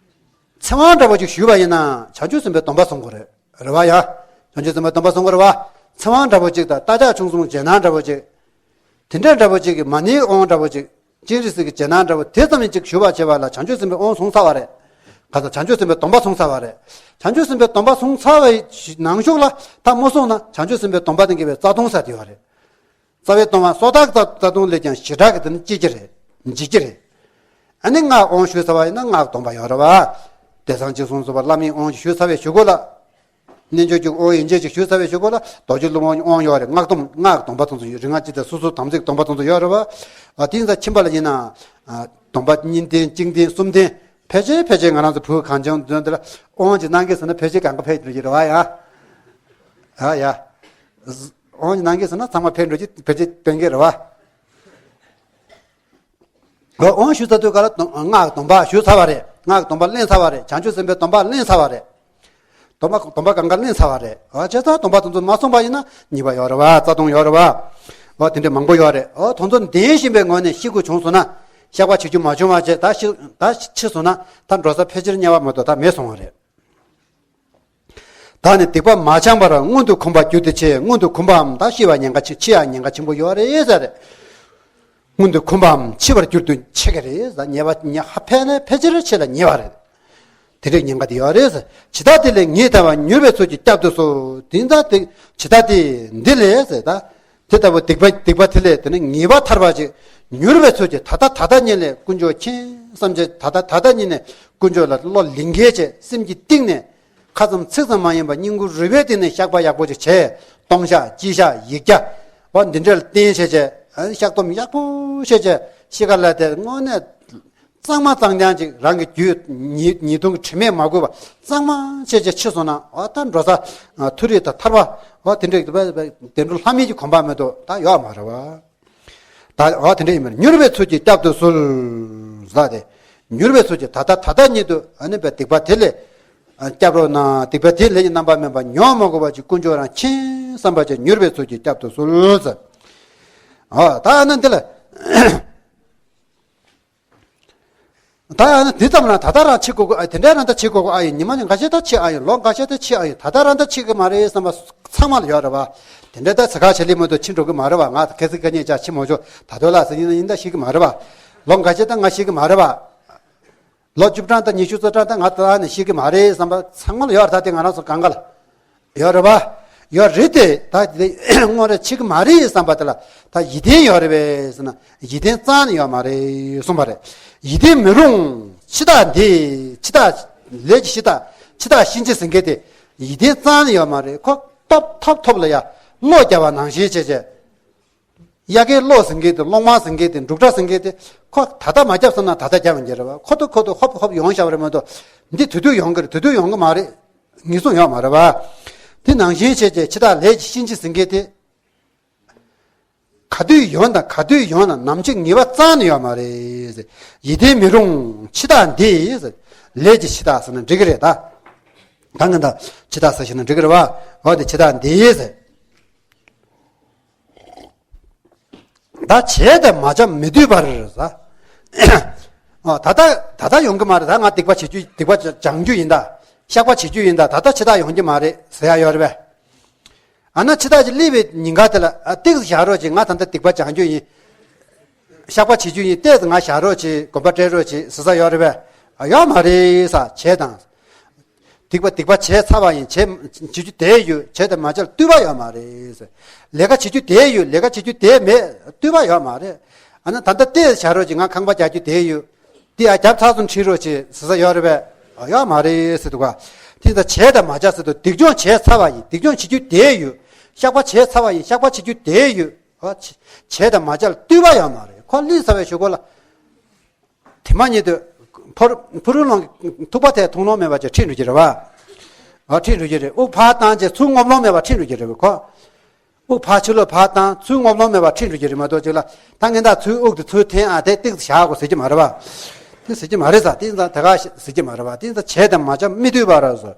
ཚེ་དབང་འདྲ་པོ་ཅིག་ཞུས་པ་ཡིན་ན་བྱང་ཆུབ་སེམས་དཔའི་སྡོམ་པ་སྲུང་དགོས་རེད། རེད་བ་ཡ། བྱང་ཆུབ་སེམས་དཔའི་སྡོམ་པ་སྲུང་དགོས་རེད་བ། ཚེ་དབང་འདྲ་པོ་ཅིག་དང་རྟ་ལྕག་ཆུང་གསུམ་རྗེས་གནང་འདྲ་པོ་ཅིག་དེ་འདྲ་འདྲ་པོ་ཅིག་གི་མ་ཎིའི་དབང་འདྲ་པོ་ཅིག་སྤྱན་རས་གཟིགས་ཀྱི་རྗེས་གནང་འདྲ་པོ་དེ་ཙམ་ཡིན་ཅིག་ཞུ་བར་བྱེད་པ་ལ་བྱང་ཆུབ་སེམས་དཔའི་དབང་བཟུང་ཚར་བ་རེད། ག་ཚོད་བྱང་ཆུབ་སེམས་དཔའི་སྡོམ་པ་བཟུང་ཚར་བ་རེད། བྱང་ཆུབ་སེམས་དཔའི་སྡོམ་པ་བཟུང་ཚར་བའི་ནང་གཞུག་ལ་ད་མ་སོང་ན་བྱང་ཆུབ་སེམས་དཔའི་སྡོམ་པ་དང་འགལ་བའི་རྩ་ལྟུང་ཟེར་དེ་ཡོད་རེད། རྩ་བའི་སྡོམ་པ་སོ་ཐར་གྱི་རྩ་ལྟུང་ལས་ཀྱང་ཞེ་དྲག་གི་དེ་ནི་སྐྱེ་གི་རེད། འཇིགས་ཀྱི་རེད། ཨ་ནི་སྔགས་དབང་ཞུས་ཚར་བ་ཡིན་ན་སྔགས་སྡོམ་པ་ཡོད་རེད་བ། བདེ་གསང་ཅི་གསུང་སོགས་པ་བླ་མའི་དབང་ཞུས་ཚར་བའི་གཞུག་གུ་ལ། རྣལ་འབྱོར་གྱི་དབང་ཡན་ཆད་ཅིག་ཞུས་ཚར་བའི་གཞུག་གུ་ལ་རྡོ་རྗེ་སློབ་དབང་དབང་ཡོད་རེད། སྔགས་སྡོམ་སྔགས་སྡོམ་པ་དེ་ཚོ་ཡོད། རིག་སྔགས་སྤྱི་དང་སོ་སོའི་དམ་ཚིག་སྡོམ་པ་དེ་ཚོ་ཡོད་རེད་བ། ཨ། དེ་ཡིན་ཙང་ཁྱིམ་པ་ལ་ཡིན་ན། ཨ། སྡོམ་པ་གཉིས་ལྡན་གཅིག་ལྡན་གསུམ་ལྡན། ཕལ་ཆེར་ཕལ་ཆེར་ང་རང་ཚོ་བོད་གངས་ཅན་ལྗོངས་འདི་ལ་དབང་ཅིག་གནང་གི་ཟེར་ན་ཕལ་ཆེར་གང་ག་ཕེབས་འགྲོ་གི་རེད་བ་ཡ། ཨ་ཡ། དབང་ཅིག་གནང་གི་ཟེར་ན་ཚང་མ་ཕེབས་འགྲོ་གི་ཕལ་ཆེར་ཕེབས་ཀྱི་རེད་བ། དབང་ཞུ་ཚར་དུས་ག་ལ་སྔགས་སྡོམ་པ་ཞུས་ཚར་བ་རེད། སྔགས་སྡོམ་པ་ལེན་ཚར་བ་རེད། བྱང་ཆུབ་སེམས་དཔའི་སྡོམ་པ་ལེན་ཚར་བ་རེད། སྡོམ་པ་སྡོམ་པ་གང་ག་ལེན་ཚར་བ་རེད། ཨ། བྱས་ཙང་སྡོམ་པ་དེ་ཚོ་མ་སྲུང་པ་ཡིན་ན་ཉེས་པ་ཡོད་རེད་བ། རྩ་ལྟུང་ཡོད་རེད་བ། ཨ། དེ་འདྲ་མང་པོ་ཡོད་རེད། ཨ། དེ་ཚོ་འདོན་བཞིན་པའི་ངོས་ནས་ཤི་དགོས་བྱུང་སོང་ན། བཤགས་པ་བྱེད་རྒྱུ་མ་བྱུང་བ་བྱས། ད་ཤི་ད་འཆི་སོང་ན་ད་འགྲོ་ས་ཕལ་ཆེར་དམྱལ་བ་མ་གཏོགས་ད་མེད་སོང་བ་རེད། བདག་ནི་སྡིག་པ་མ་བྱང་བར། མངོན་དུ་གོམས་པར་འགྱུར་ཏེ་འཆི། མངོན་དུ་གོམས་པའམ་ད་ཤི་བ་ཉེན་ཁ་ཆེ། འཆི་ཡག་ཉེན་ཁ་ཆེན་པོ་ཡོད་རེད་ཟེར་རེད། མངོན་དུ་གོམས་པའམ་འཆི་བར་འགྱུར་དུ་འཆི་གི་རེད་ཟེར། ཉེས་པ་ཉེ་ཧ་ཕན་ནས་ཕལ་ཆེར་འཆི་ལ་ཉེ་བ་རེད། དེ་འདྲའི་ཉེན་ཁ་དེ་ཡོད་རེད་ཟེར། ཇི་ལྟར་དེ་ལས་ངེས་ཐར་བར། མྱུར་བའི་ཚུལ་གྱིས་བསྐྱབ་ཏུ་གསོལ། དེ་ལྟར་དེ་ཇི་ལྟར་དེ་འདི་ལས་ཟེར་ད། དེ་ལྟ་བུ་སྡིག་པ་སྡིག་པ་དེ་ལས་དེ་ནི་ངེས་པར་ཐར་བ་ཅིག་མྱུར་བའི་ཚུལ་གྱིས་ད་ལྟ་ད་ལྟ་ཉིད་ལས་དཀོན་མཆོག་མཁྱེན་བསམ་བྱས། ད་ལྟ་ད་ལྟ་ཉིད་ནས་དཀོན་མཆོག་ལ་བློ་ལིང་གའི་བྱས། སེམས་ཀྱི་གཏིང་ནས་ཁ་ཙམ་ཚིག་ཙམ་མ་ཡིན་པར་སྙིང་ཁུང་རུས་པའི་གཏིང་ནས་བཤགས་པ་ཡག་པོ་ཅིག་བྱས། ལྟུང་བཤགས་སྤྱི་བཤགས་ཡིག་བརྒྱ་བ་འདི་འདྲ་ལ་བརྟེན་བྱས་བྱས། བཤགས་སྡོམ་ཡག་པོ་བྱས་བྱས། ཤི་ཁ་ལ་དེ་དངོས་གནས་གཙང་མ་གཙང་རྐྱང་ཅིག་རང་གི་རྒྱུད་ཉེས་ཉེས་ལྟུང་གི་དྲི་མས་མ་གོས་པ་གཙང་མ་བྱས་བྱས་འཆི་སོང་ན། འོ་ད་འགྲོ་ས་མཐོ་རིས་དང་ཐར་པ་འོ་དེ་འདྲ་བདེ་འགྲོ་ལྷ་མིའི་གི་གོ་འཕང་མེད་དོ་ད་ཡོད་མ་རེད་བ། ད་འོ་དེ་འདྲ་ཡིན་མིན་མྱུར་བའི་ཚུལ་གྱིས་བསྐྱབ་ཏུ་གསོལ་ཟེར་ཏེ། མྱུར་བའི་ཚུལ་གྱིས་ད་ལྟ་ད་ལྟ་ཉིད་དུ་ཨ་ནི་བའི་སྡིག་པ་དེ་ལས་བསྐྱབ་རོགས་གནང་། སྡིག་པ་དེ་ལས་ཀྱི་རྣམ་པ་མེད་པ་མྱོང་མ་དགོས་པ་ཅིག་དཀོན་མཆོག་རང་མཁྱེན་བསམ་པ་ཅིག་མྱུར་བའི་ཚུལ་གྱིས་བསྐྱབ་ཏུ་གསོལ་ཟེར། འོ་ད་ཨ་ནི་འདི་ལ། ད་ཨ་ནི་དེ་ཙམ་ལ་ད་ལྟ་རང་འཆི་དགོས་ཀྱི། ཨ། དེ་འདྲའི་རང་ད་འཆི་དགོས་ཀྱི་ཨ་ཡིན། ཉི་མ་ནི་འགའ་ཤས་ད་འཆི་ཨ་ཡིན། ལོ་འགའ་ཤས་ད་འཆི་ཨ་ཡིན། ད་ལྟ་རང་ད་འཆི་གི་མ་རེད་བསམ་པ་ཚང་མ་ལ་ཡོད་རེད་བ། དེ་འདྲ་ད་ཟ་ཁ་བྱེད་ལེ་མ་གཏོགས་འཆི་འགྲོ་གི་མ་རེད་བ། ང་ད་གལ་སྲིད་སྐད་ཉན་ཅག་འཆི་མ་བྱུང་། ད་དོ་ལ་ཟེར་ཡིན་ན་ཡིན་ད་ཤི་གི་མ་རེད་བ། ལོ་འགའ་ཤས་ད་ང་ཤི་གི་མ་རེད་བ། ལོ་བཅུ་གྲངས་དང་ཉི་ཤུ་རྩ་གྲངས་དང་ང་ད་ནི་ཤི་གི་མ་རེད་བསམ་པ་ཚང་མ་ལ་ཡོད་རེད། ད་དེ་ང་རང་ཚོ་གང་ག་ལ་ཡོད་རེད་བ། ཡོད་རེད་དེ། ད་དེ་དངོས་རེད་འཆི་གི་མ་རེད་བསམ་པ་དེ་ལ་ད་ཡིད་བརྟན་ཡོད་རེད་བས་ཟེར་ན་ཡིད་བརྟན་རྩ་ནས་ཡོད་མ་རེད་གསུངས་པ་རེད། ཡིད་བརྟན་མི་རུང་འཆི་བདག་འདི། འཆི་བདག་ ལས་ཀྱི་འཆི་བདག་འཆི་བདག་གཤིན་རྗེ་ཟེར་མཁན་དེ་ཡིད་བརྟན་རྩ་ནས་ཡོད་མ་རེད། ཁོ་ཐོབ་ཐོབ་ཐོབ་ལ་ཡ་བློ་རྒྱབ་པ་ནང་བཞིན་བྱས་བྱས། དབྱར་ཁའི་གློག་ཟེར་མཁན་དེ་གློག་དམར་ཟེར་མཁན་དེ་འབྲུག་སྒྲ་ཟེར་མཁན་དེ་ཁོ་ད་ལྟ་མ་རྒྱབ་བསམ་ན་ད་ལྟ་རྒྱབ་ཡོང་གི་རེད་བ། ཁོ་ཐུག་ཁོ་ཐུག་ཧོབ་ཧོབ་ཡོང་བཞག་པ་རེད་མ་གཏོགས་འདི་དུས་དུས་ཡོང་གི་རེད། དུས་དུས་ཡོང་གི་མ་རེད། ངེས་བཟུང་ཡོད་མ་རེད་བ། དེ་ནང་བཞིན་བྱས་བྱས་འཆི་བདག་ལས་ཀྱི་གཤིན་རྗེ་ཟེར་མཁན་དེ། ག་དུས་ཡོང་དང་ག་དུས་ཡོང་ན་ནམ་འཆི་ངེས་པ་རྩ་ནས་ཡོད་མ་རེད། ཡིད་བརྟན་མི་རུང་འཆི་བདག་འདི། ལས་ཀྱི་འཆི་བདག་ཟེར་ན་འགྲིག་གི་རེད་ད། ད་ངན་ད་འཆི་བདག་ཟེར་ཞིག་ན་འགྲིག་གི་རེད་བ། འོ་དེ་འཆི་བདག་འདི། ད་བྱས་དང་མ་བྱས་མི་སྡོད་པར་ཟེར། ཨ། ད་ལྟ་ད་ལྟ་ཡོང་གི་མ་རེད། ད་ང་སྡིག་པ་བྱེད་རྒྱུ་སྡིག་པ་སྦྱང་རྒྱུ་ཡིན་ད། བཤགས་པ་བྱེད་རྒྱུ་ཡིན་ད། ད་ལྟ་འཆི་བདག་ཡོང་གི་མ་རེད་ཟེར་ཡ་ཡོད་རེད་པས། ཨ་ན་འཆི་བདག་ཅིག་སླེབས་པའི་ཉིན་ག་དེ་ལ་ཨ་ཏིག་ཙམ་བཞག་རོགས་བྱེད། ང་ད་ལྟ་སྡིག་པ་སྦྱང་རྒྱུ་ཡིན། བཤགས་པ་བྱེད་རྒྱུ་ཡིན། ཏོག་ཙམ་ང་བཞག་རོགས་བྱེད། དགོན་པ་སྤྲད་རོགས་བྱེད་ཟེར་ས་ཡོད་རེད་པས། ཨ་ཡོད་མ་རེད་ཟེར། བྱས་དང་། སྡིག་པ་སྡིག་པ་བྱས་ཚར་བ་ཡིན། བྱས་བྱེད་རྒྱུ་དེ་ཡོད། བྱས་དང་མ་བྱས་ལ་ལྟོས་པ་ཡོད་མ་རེད་ཟེར། ལས་ཀ་བྱེད་རྒྱུ་དེ་ཡོད། ལས་ཀ་བྱེད་རྒྱུ་དེ་མེད། ལྟོས་པ་ཡོད་མ་རེད། ཨ་ན་ད་ལྟ་ཏོག་ཙམ་བཞག་རོགས་བྱེད། ང་ཁང་པ་རྒྱག་རྒྱུ་དེ་ཡོད། འདི་ཡང་རྒྱབ་ཚར་སོང་ཁྲིད་རོགས་བྱེད་ཟེར་ས་ཡོད་རེད་པས། ཨ་ཡོད་མ་རེད་ཟེར་འདུག་ག་དེ་ད་བྱས་དང་མ་བྱས་ཟེར་དུས་སྡིག་སྦྱོང་བྱས་ཚར་བ་ཡིན། སྡིག་སྦྱོང་བྱེད་རྒྱུ་དེ་ཡོད། བཤགས་པ་བྱས་ཚར་བ་ཡིན། བཤགས་པ་བྱེད་རྒྱུ་དེ་ཡོད། ཨ་བྱས་བྱས་དང་མ་བྱས་ལ་ལྟོས་པ་ཡོད་མ་རེད། ཁོ་སླེབས་ཚར་བའི་གཞུག་གུ་ལ། དེ་མ་ཉིད་དུ་ཕུ་ཕུ་རུ་ལོང་གི་ཐུག་པ་དེ་མཐོང་ལོང་མེད་པ་ཅིག་ཁྲིད་འགྲོ་གི་རེད་བ། ཨ་ཁྲིད་འགྲོ་གི་རེད། དབུགས་ཕར་བཏང་བྱས་ཚུར་རྔུབ་ལོང་མེད་པ་ཁྲིད་འགྲོ་གི་རེད་བ་ཁོ། དབུགས་ཕར་ཕྱི་ལོགས་ཕར་བཏང་ཚུར་རྔུབ་ལོང་མེད་པར་ཁྲིད་འགྲོ་གི་རེད་མ་གཏོགས་ཅིག་ལ། ད་ངན་ད་ཚུར་དབུགས་དེ་ཚུར་འཐེན་ཨ་དེ་ཏིག་ཙམ་བཞག་དགོས་ཟེར་གྱི་མ་རེད་པ། དེ་ཟེར་གྱི་མ་རེད་ཟེར། དེ་ཡིན་ཙང་དེ་ག་ཟེར་གྱི་མ་རེད་པ། དེ་ཡིན་ཙང་བྱས་དང་མ་བྱས་མི་སྡོད་པར་ཟེར།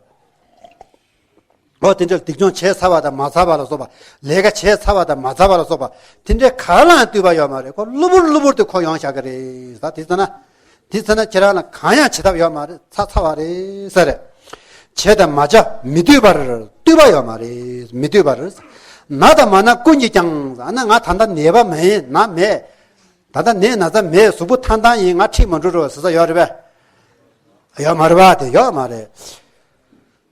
འོ་དེ་འདྲ་སྡིག་སྦྱོང་བྱས་ཚར་བ་དང་མ་ཚར་བ་ལ་སོགས་པ། ལས་ཀ་བྱས་ཚར་བ་དང་མ་ཚར་བ་ལ་སོགས་པ། དེ་འདྲའི་ག་ལའང་ལྟོས་པ་ཡོད་མ་རེད། ཁོ་གློ་བུར་གློ་བུར་དུ་ཁོ་ཡོང་བཞག་གི་རེད་ཟེར། དེ་ཚོ་ན། དེ་ཚེ་ན་ཁྱེད་རང་ལ་གང་ཡང་བྱེད་ཐབས་ཡོད་མ་རེད། ཚར་ཚར་བ་རེད་ཟེར། བྱས་དང་མ་བྱས་མི་སྡོད་པར། ལྟོས་པ་ཡོད་མ་རེད། མི་སྡོད་པར། ན་དང་མ་ན་ཀུན་གྱིས་ཀྱང་། ཨ་ན་ང་ད་ལྟ་ནད་པ་མིན། ན་མེད། ད་ལྟ་ནད་ན་ཚ་མེད། གཟུགས་པོ་ཐང་ཐང་ཡིན། ང་ཁྲིད་མ་འགྲོ་རོགས་ཟེར་ས་ཡོད་རེད་པས། ཡོད་མ་རེད་པ། དེ་ཡོད་མ་རེད།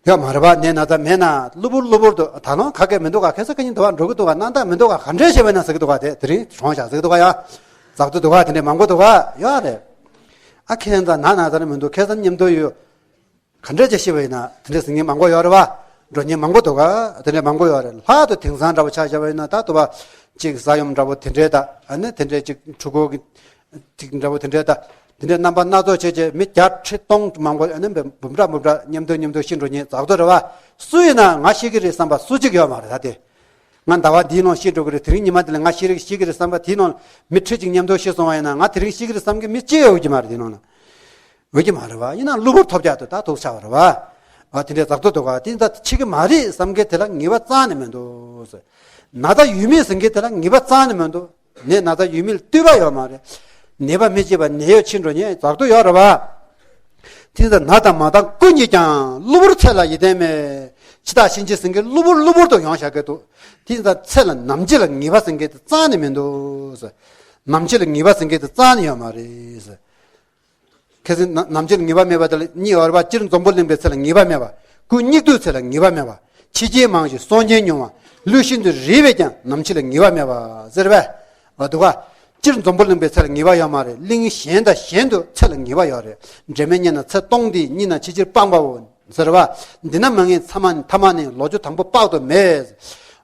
ཡོད་མ་རེད་པ། ནད་ན་ཚ་མེད་ན་གློ་བུར་གློ་བུར་དུ་ད་ལོང་ག་གེ་མི་འདུག་ག་ཁ་སང་ཁ་ཉིན་དུ་བ་འགྲོ་གི་འདུག་ག་སྣང་དག་མི་འདུག་ག་ག་འདྲས་བྱས་པ་ཡིན་ན་ཟེར་གི་འདུག་ག་དེ་དེ་རིང་གྲོངས་བཞག་ཟེར་གི་འདུག་ག་ཡ། ཙག་ཏུ་འདུག་ག་དེ་འདྲས་མང་པོ་འདུག་ག་ཡོད་རེད། ཨ་ཁྱེད་ཚོ་ན་ན་ཚ་ནི་མི་འདུག་ཁ་སང་མཉམ་དུ་ཡོད། ག་འདྲས་ཅིག་ཤི་བ་ཡིན་ན་དེ་འདྲས་ཟེར་མཁན་མང་པོ་ཡོད་རེད་བ། འགྲོ་མཁན་མང་པོ་འདུག་ག་དེ་འདྲས་མང་པོ་ཡོད་རེད། ལྷག་ཏུ་དེང་སང་འདྲ་པོ་ཆ་བཞག་པ་ཡིན་ན་ད་དུ་བ་གཅིག་ས་ཡོམ་འདྲ་པོ་དེ་འདྲས་ད། ཨ་ནི་དེ་འདྲས་གཅིག་འཕྲུལ་འཁོར་གྱི་གཅིག་འདྲ་པོ་དེ་འདྲས་ད། དེ་འདྲས་རྣམ་པ་སྣ་ཚོགས་བྱས་བྱས་མི་བརྒྱ་ཁྲི་སྟོང་མང་པོ་ཨ་ནི་འབུམ་ཕྲག་འབུམ་ཕྲག་མཉམ་དུ་མཉམ་དུ་ཤི་འགྲོ་མཁན་ཙག་ཏུ་རེད་བ། སུ་ཡིན་ན་ང་ཤི་གི་རེད་བསམ་པ་སུ་གཅིག་ཡོད་མ་རེད་ད་དེ། ང་ཟླ་བ་འདིའི་ནང་ཤི་འགྲོ་གི་རེད། དེ་རིང་ཉི་མ་འདི་ལ་ང་ཤི་རིག་ཤི་གི་རེད་བསམ་པ་དེའི་ནང་མི་ཁྲི་གཅིག་མཉམ་དུ་ཤི་སོང་བ་ཡིན་ན་ང་དེ་རིང་ཤི་གི་རེད་བསམ་གི་མི་གཅིག་ཡོད་ཀྱི་མ་རེད་དེའི་ནང་ལ། ཡོད་ཀྱི་མ་རེད་བ། ཡིན་ན་གློ་བུར་ཐོལ་རྒྱག་ཏུ་ད་ཐུག་ཆགས་པ་རེད་བ། ཨ་དེ་འདྲའི་ཙག་ཏུ་འདུག་ག་དེ་ད་འཆི་གི་མ་རེད་བསམ་གི་དེ་ལ་ངེས་པ་རྩ་ནས་མི་འདུག་ན་ཚ་ཡོད་མེད་ཟེར་གི་དེ་ལ་ངེས་པ་རྩ་ནས་མི་འདུག་ནད་ན་ཚ་ཡོད་མེད་ལ་ལྟོས་པ་ཡོད་མ་རེད། ནད་པ་མི་བྱེད་པ་ནད་གཡོག་ཕྱིན་འགྲོ་མཁན་ཙག་ཏུ་ཡོད་རེད་བ། དེ་ཚོ་ན་དང་མ་དང་ཀུན་གྱིས་ཀྱང་གློ་བུར་ཚེ་ལ་ཡིད་བརྟན་མེད། འཆི་བདག་གཤིན་རྗེ་ཟེར་མཁན་གློ་བུར་གློ་བུར་དུ་ཡོང་བཞག་གི་འདུག་དེ་ཚོ་ཚེ་ལ་ནམ་འཆི་ལ་ངེས་པ་ཟེར་མཁན་དེ་རྩ་ནས་མི་འདུག་ནམ་འཆི་ལ་ངེས་པ་ཟེར་མཁན་དེ་རྩ་ནས་ཡོད་མ་རེད། ཁ་སང་ནམ་འཆི་ལ་ངེས་པ་མེད་པ་དེ་ལ་གཉིས་ཡོད་རེད་པ། སྤྱིར་འཛམ་བུ་གླིང་པའི་ཚེ་ལ་ངེས་པ་མེད་པ། སྐུ་སྙིགས་དུས་ཚེ་ལ་ངེས་པ་མེད་པ། འཆི་རྐྱེན་མང་ཞིང་སྲོག་རྐྱེན་ཉུང་བ། ལུས་ཤིན་ཏུ་རིད་པས་ཀྱང་ནམ་འཆི་ལ་ངེས་པ་མེད་པ་ཟེར་བས། འོ་འདུག་ག་སྤྱིར་འཛམ་བུ་གླིང་པའི་ཚེ་ལ་ངེས་པ་ཡོད་མ་རེད། གླིང་གཞན་དང་གཞན་དུ་ཚེ་ལ་ངེས་པ་ཡོད་རེད། འབྲལ་མེད་བསྙེན་ན་ཚེ་སྟོང་འདི། གཉིད་ན་འཆི་ཕྱིར་སྤངས་པའོ་ཟེར་བ། འདི་ན་མ་ངེས་ཚ་མ་ཐ་མ་ནི། ལོ་བཅུ་དང་པོ་དཔག་ཏུ་མེད།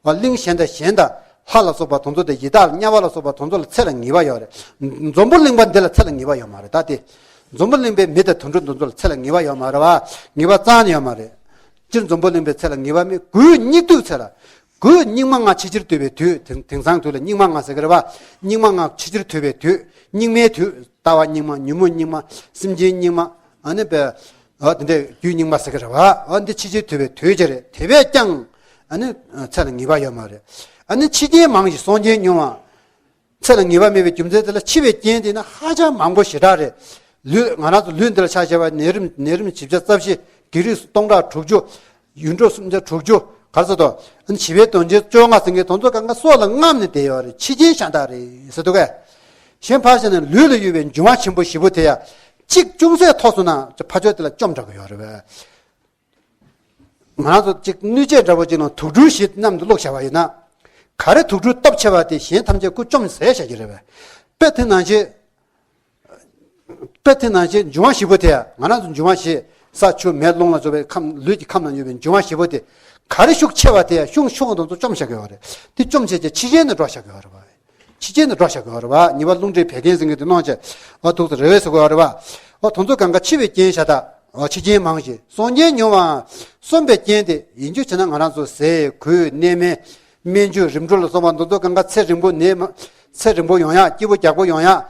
འོ་གླིང་གཞན་དང་གཞན་དང་། ལྷ་ལ་སོགས་པ་དེ་ཚོ་དང་ཡི་དྭགས་དམྱལ་བ་ལ་སོགས་པ་དེ་ཚོ་ལ་ཚེ་ལ་ངེས་པ་ཡོད་རེད། འཛམ་བུ་གླིང་པ་འདི་ལ་ཚེ་ལ་ངེས་པ་ཡོད་མ་རེད་ད་དེ། འཛམ་བུ་གླིང་པའི་མི་དང་དུད་འགྲོ་དེ་ཚོ་ལ་ཚེ་ལ་ངེས་པ་ཡོད་མ་རེད་བ། ངེས་པ་རྩ་ནས་ཡོད་མ་རེད། སྤྱིར་འཛམ་བུ་གླིང་པའི་ཚེ་ལ་ངེས་པ་མེད། སྐུའི་སྙིགས་དུས་ཚེ་ལ། སྐུའི་སྙིགས་མ་ལྔ་ཕྱི་ཕྱིར་འདོད་པའི་དུས། དེང་དེང་སང་དུས་ལ་སྙིགས་མ་ལྔ་ཟེར་གི་རེད་བ། སྙིགས་མ་ལྔ་ཕྱི་ཕྱིར་འདོད་པའི་དུས། སྙིགས་མའི་དུས། ལྟ་བ་སྙིགས་མ། ཉོན་མོངས་སྙིགས་མ། སེམས་ཅན་སྙིགས་མ། ཨ་ནི་པའི། འོ་དེ་འདྲའི་རྒྱུ་སྙིགས་མ་ཟེར་གི་རེད་བ། འོ་འདི་ཕྱི་ཕྱིར་འདོད་པའི་དུས་ཀྱི་རེད། དེ་བས་ཀྱང་། ཨ་ནི་ཚེ་ལ་ངེས་པ་ཡོད་མ་རེད། ཨ་ནི་འཆི་རྐྱེན་མང་ཞིང་སྲོག་རྐྱེན་ཉུང་བ། ཚེ་ལ་ངེས་པ་མེད་པའི་རྒྱུ་མཚན་དེ་ལ་འཆི་བའི་རྐྱེན་དེ་ནི་ཧ་ཅང་མང་པོ་ཞེ་དྲག་རེད། ལུས་ང་རང་ཚོ་ལུས་འདི་ལ་ཆ་བཞག་པ་ནད་རིམས་ནད་རིམས་བཞི་བརྒྱ་རྩ་བཞི། བགེགས་རིགས་སྟོང་ཕྲག་དྲུག་ཅུ། ཡུལ་འགྲོ་སུམ་བརྒྱ་དྲུག་ཅུ། ག་རེ་ཟེར་དོ། ཨ་ནི་བྱིས་པའི་གདོན་རྐྱེན་བཅོ་ལྔ་ཟེར་མཁན་དེ་ཚོ་གང་ག་སྲོག་ལ་རྔམ་ནས་བསྡད་ཡོད་རེད། འཆི་རྐྱེན་ཤ་སྟག་རེད་ཟེར་འདུག་གས། གཞན་ཕར་བཞག་ན་ལུས་ལ་ཡོད་པའི་འབྱུང་བ་ཆེན་པོ་བཞི་པོ་དེ་ཡང་གཅིག་ཅུང་ཟད་མཐོ་སོང་ན་ཕར་ཕྱོགས་དེ་ལ་བཅོམ་འདྲ་གི་ཡོད་རེད་པས། ང་རང་ཚོ་གཅིག་སྣོད་སྤྱད་འདྲ་པོ་གཅིག་ནང་དུག་སྦྲུལ་བཞི་མཉམ་དུ་བླུགས་བཞག་པ་ཡིན་ན། ག་རེ་དུག་སྦྲུལ་སྟོབས་ཆེ་བ་དེ་གཞན་ཐམས་ཅད་ཀུན་བཅོམ་ཟེར་བཞག་གི་རེད་པས། དཔེ་དེ་ནང་བཞིན། དཔེ་དེ་ནང་བཞིན་འབྱུང་བ་བཞི་པོ་དེ་ང་རང་ཚོ་འབྱུང་བ་བཞི། ས་ཆུ་མེ་རླུང་ལ་སོགས་པའི་ཁམས་ལུས་ཀྱི་ཁམས་ན་ཡོད་པའི་འབྱུང་བ་བཞི་པོ་དེ་ག་རེ་ཤུགས་ཆེ་བ་དེ་ཡང་ཤུགས་ཤུགས་དེ་ཚོ་བཅོམ་བཞག་གི་ཡོད་རེད། དེ་བཅོམ་བྱས་ཀྱི་ཕྱི་རྐྱེན་དུ་འགྲོ་བཞག་གི་ཡོད་རེད་བ། ཕྱི་རྐྱེན་དུ་འགྲོ་བཞག་གི་ཡོད་རེད་བ། ཉེ་བར་རླུང་མཁྲིས་བད་ཀན་ཟེར་མཁན་དེ་སྣང་བྱས། འོ་ཐུགས་སུ་རེ་བས་ཟེར་གི་ཡོད་རེད་བ། འོ་དེ་ཚོ་གང་ག་འཆི་བའི་རྐྱེན་ཤ་སྟག་འོ་འཆི་རྐྱེན་མང་ཞིང་གསུམ་རྐྱེན་ཉུང་བའང་གསུམ་པའི་རྐྱེན་དེ་ཡིན་རྒྱུ་བྱས་ན་ང་རང་ཚོ་ཟས་གོས་གནས་མལ་སྨན་བཅོས་རིམ་གྲོ་ལ་སོགས་པ་འདི་ཚོ་གང་ག་ཚེ་རིང་པོ་ནད་མ་ཚེ་རིང་པོ་ཡོང་ཡག་སྐྱིད་པོ་རྒྱགས་པོ་ཡོང་ཡག་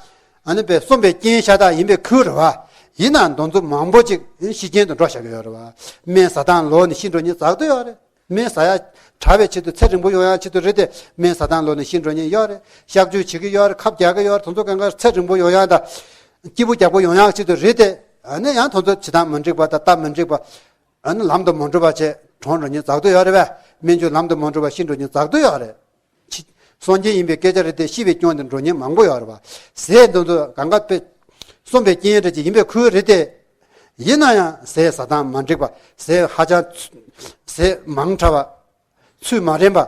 ཨ་ནི་པའི་གསུམ་པའི་རྐྱེན་ཤ་སྟག་ཡིན་པའི་ཁུལ་རེད་བ། ཡིན་ནའང་འདི་ཚོ་མང་པོ་ཅིག་ཕྱི་རྐྱེན་དུ་འགྲོ་བཞག་གི་ཡོད་རེད་བ། སྨན་ཟ་སྟངས་ལོག་ནས་ཤི་འགྲོ་མཁན་ཛག་ཏུ་ཡོད་རེད། སྨན་ཟ་ཡག་དྲག་པའི་ཆེད་དུ་ཚེ་རིང་པོ་ཡོང་ཡག་ཆེད་དུ་རེད་དེ་སྨན་ཟ་སྟངས་ལོག་ནས་ཤི་འགྲོ་མཁན་ཡོད་རེད། གཤག་བཅོས་བྱེད་ཀྱི་ཡོད་རེད། ཁབ་རྒྱག་གི་ཡོད་རེད། དེ་ཚོ་གང་ག་ཚེ་རིང་པོ་ཡོང་ཡག་དང་སྐྱིད་པོ་རྒྱགས་པོ་ཡོང་ཡག་ཆེད་དུ་རེད་དེ་ཨ་ནི་ཡང་དེ་ཚོ་བྱེད་སྟངས་མི་འགྲིག་པ་དང་སྟབས་མི་འགྲིག་པ། ཨ་ནི་ལམ་དུ་མ་འགྲོ་བ་བྱས་གྲོངས་འགྲོ་མཁན་ཛག་ཏུ་ཡོད་རེད་བས། སྨན་བཅོས་ལམ་དུ་མ་འགྲོ་བ་ཤི་འགྲོ་མཁན་ཛག་ཏུ་ཡོད་རེད། ཕྱི་སངས་རྒྱས་ཡིན་པའི་སྐད་ཆ་རེད་དེ་ཤི་བའི་རྐྱེན་དུ་འགྲོ་མཁན་མང་པོ་ཡོད་རེད་བ། ཟས་འདི་ཚོ་གང་ག་དཔེ་གསུམ་པའི་རྐྱེན་རེད་ཅེས་ཡིན་པའི་ཁུལ་རེད་དེ། ཡིན་ན་ཡང་ཟས་ཟ་སྟངས་མ་འགྲིག་པ། ཟས་ཧ་ཅང་ཚུ་ཟས་མང་དྲགས་པ། ཚུལ་མ་རན་པ།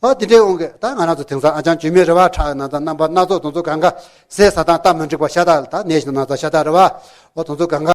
ཨ་དེ་འདྲའི་དབང་གིས་ད་ང་རང་ཚོ་དེང་སང་ཨ་ཅང་བཅོས་མའི་རེ་བ་ཁྲག་ན་ཚ་རྣམ་པ་སྣ་ཚོགས་དེ་ཚོ་གང་ག་ཟས་ཟ་སྟངས་སྟབས་མ་འགྲིག་པ་ཤ་སྟག་ད་ནད་གཞི་ན་ཚ་ཤ་སྟག་རེད་བ། ཨོ་དེ་ཚོ་གང་ག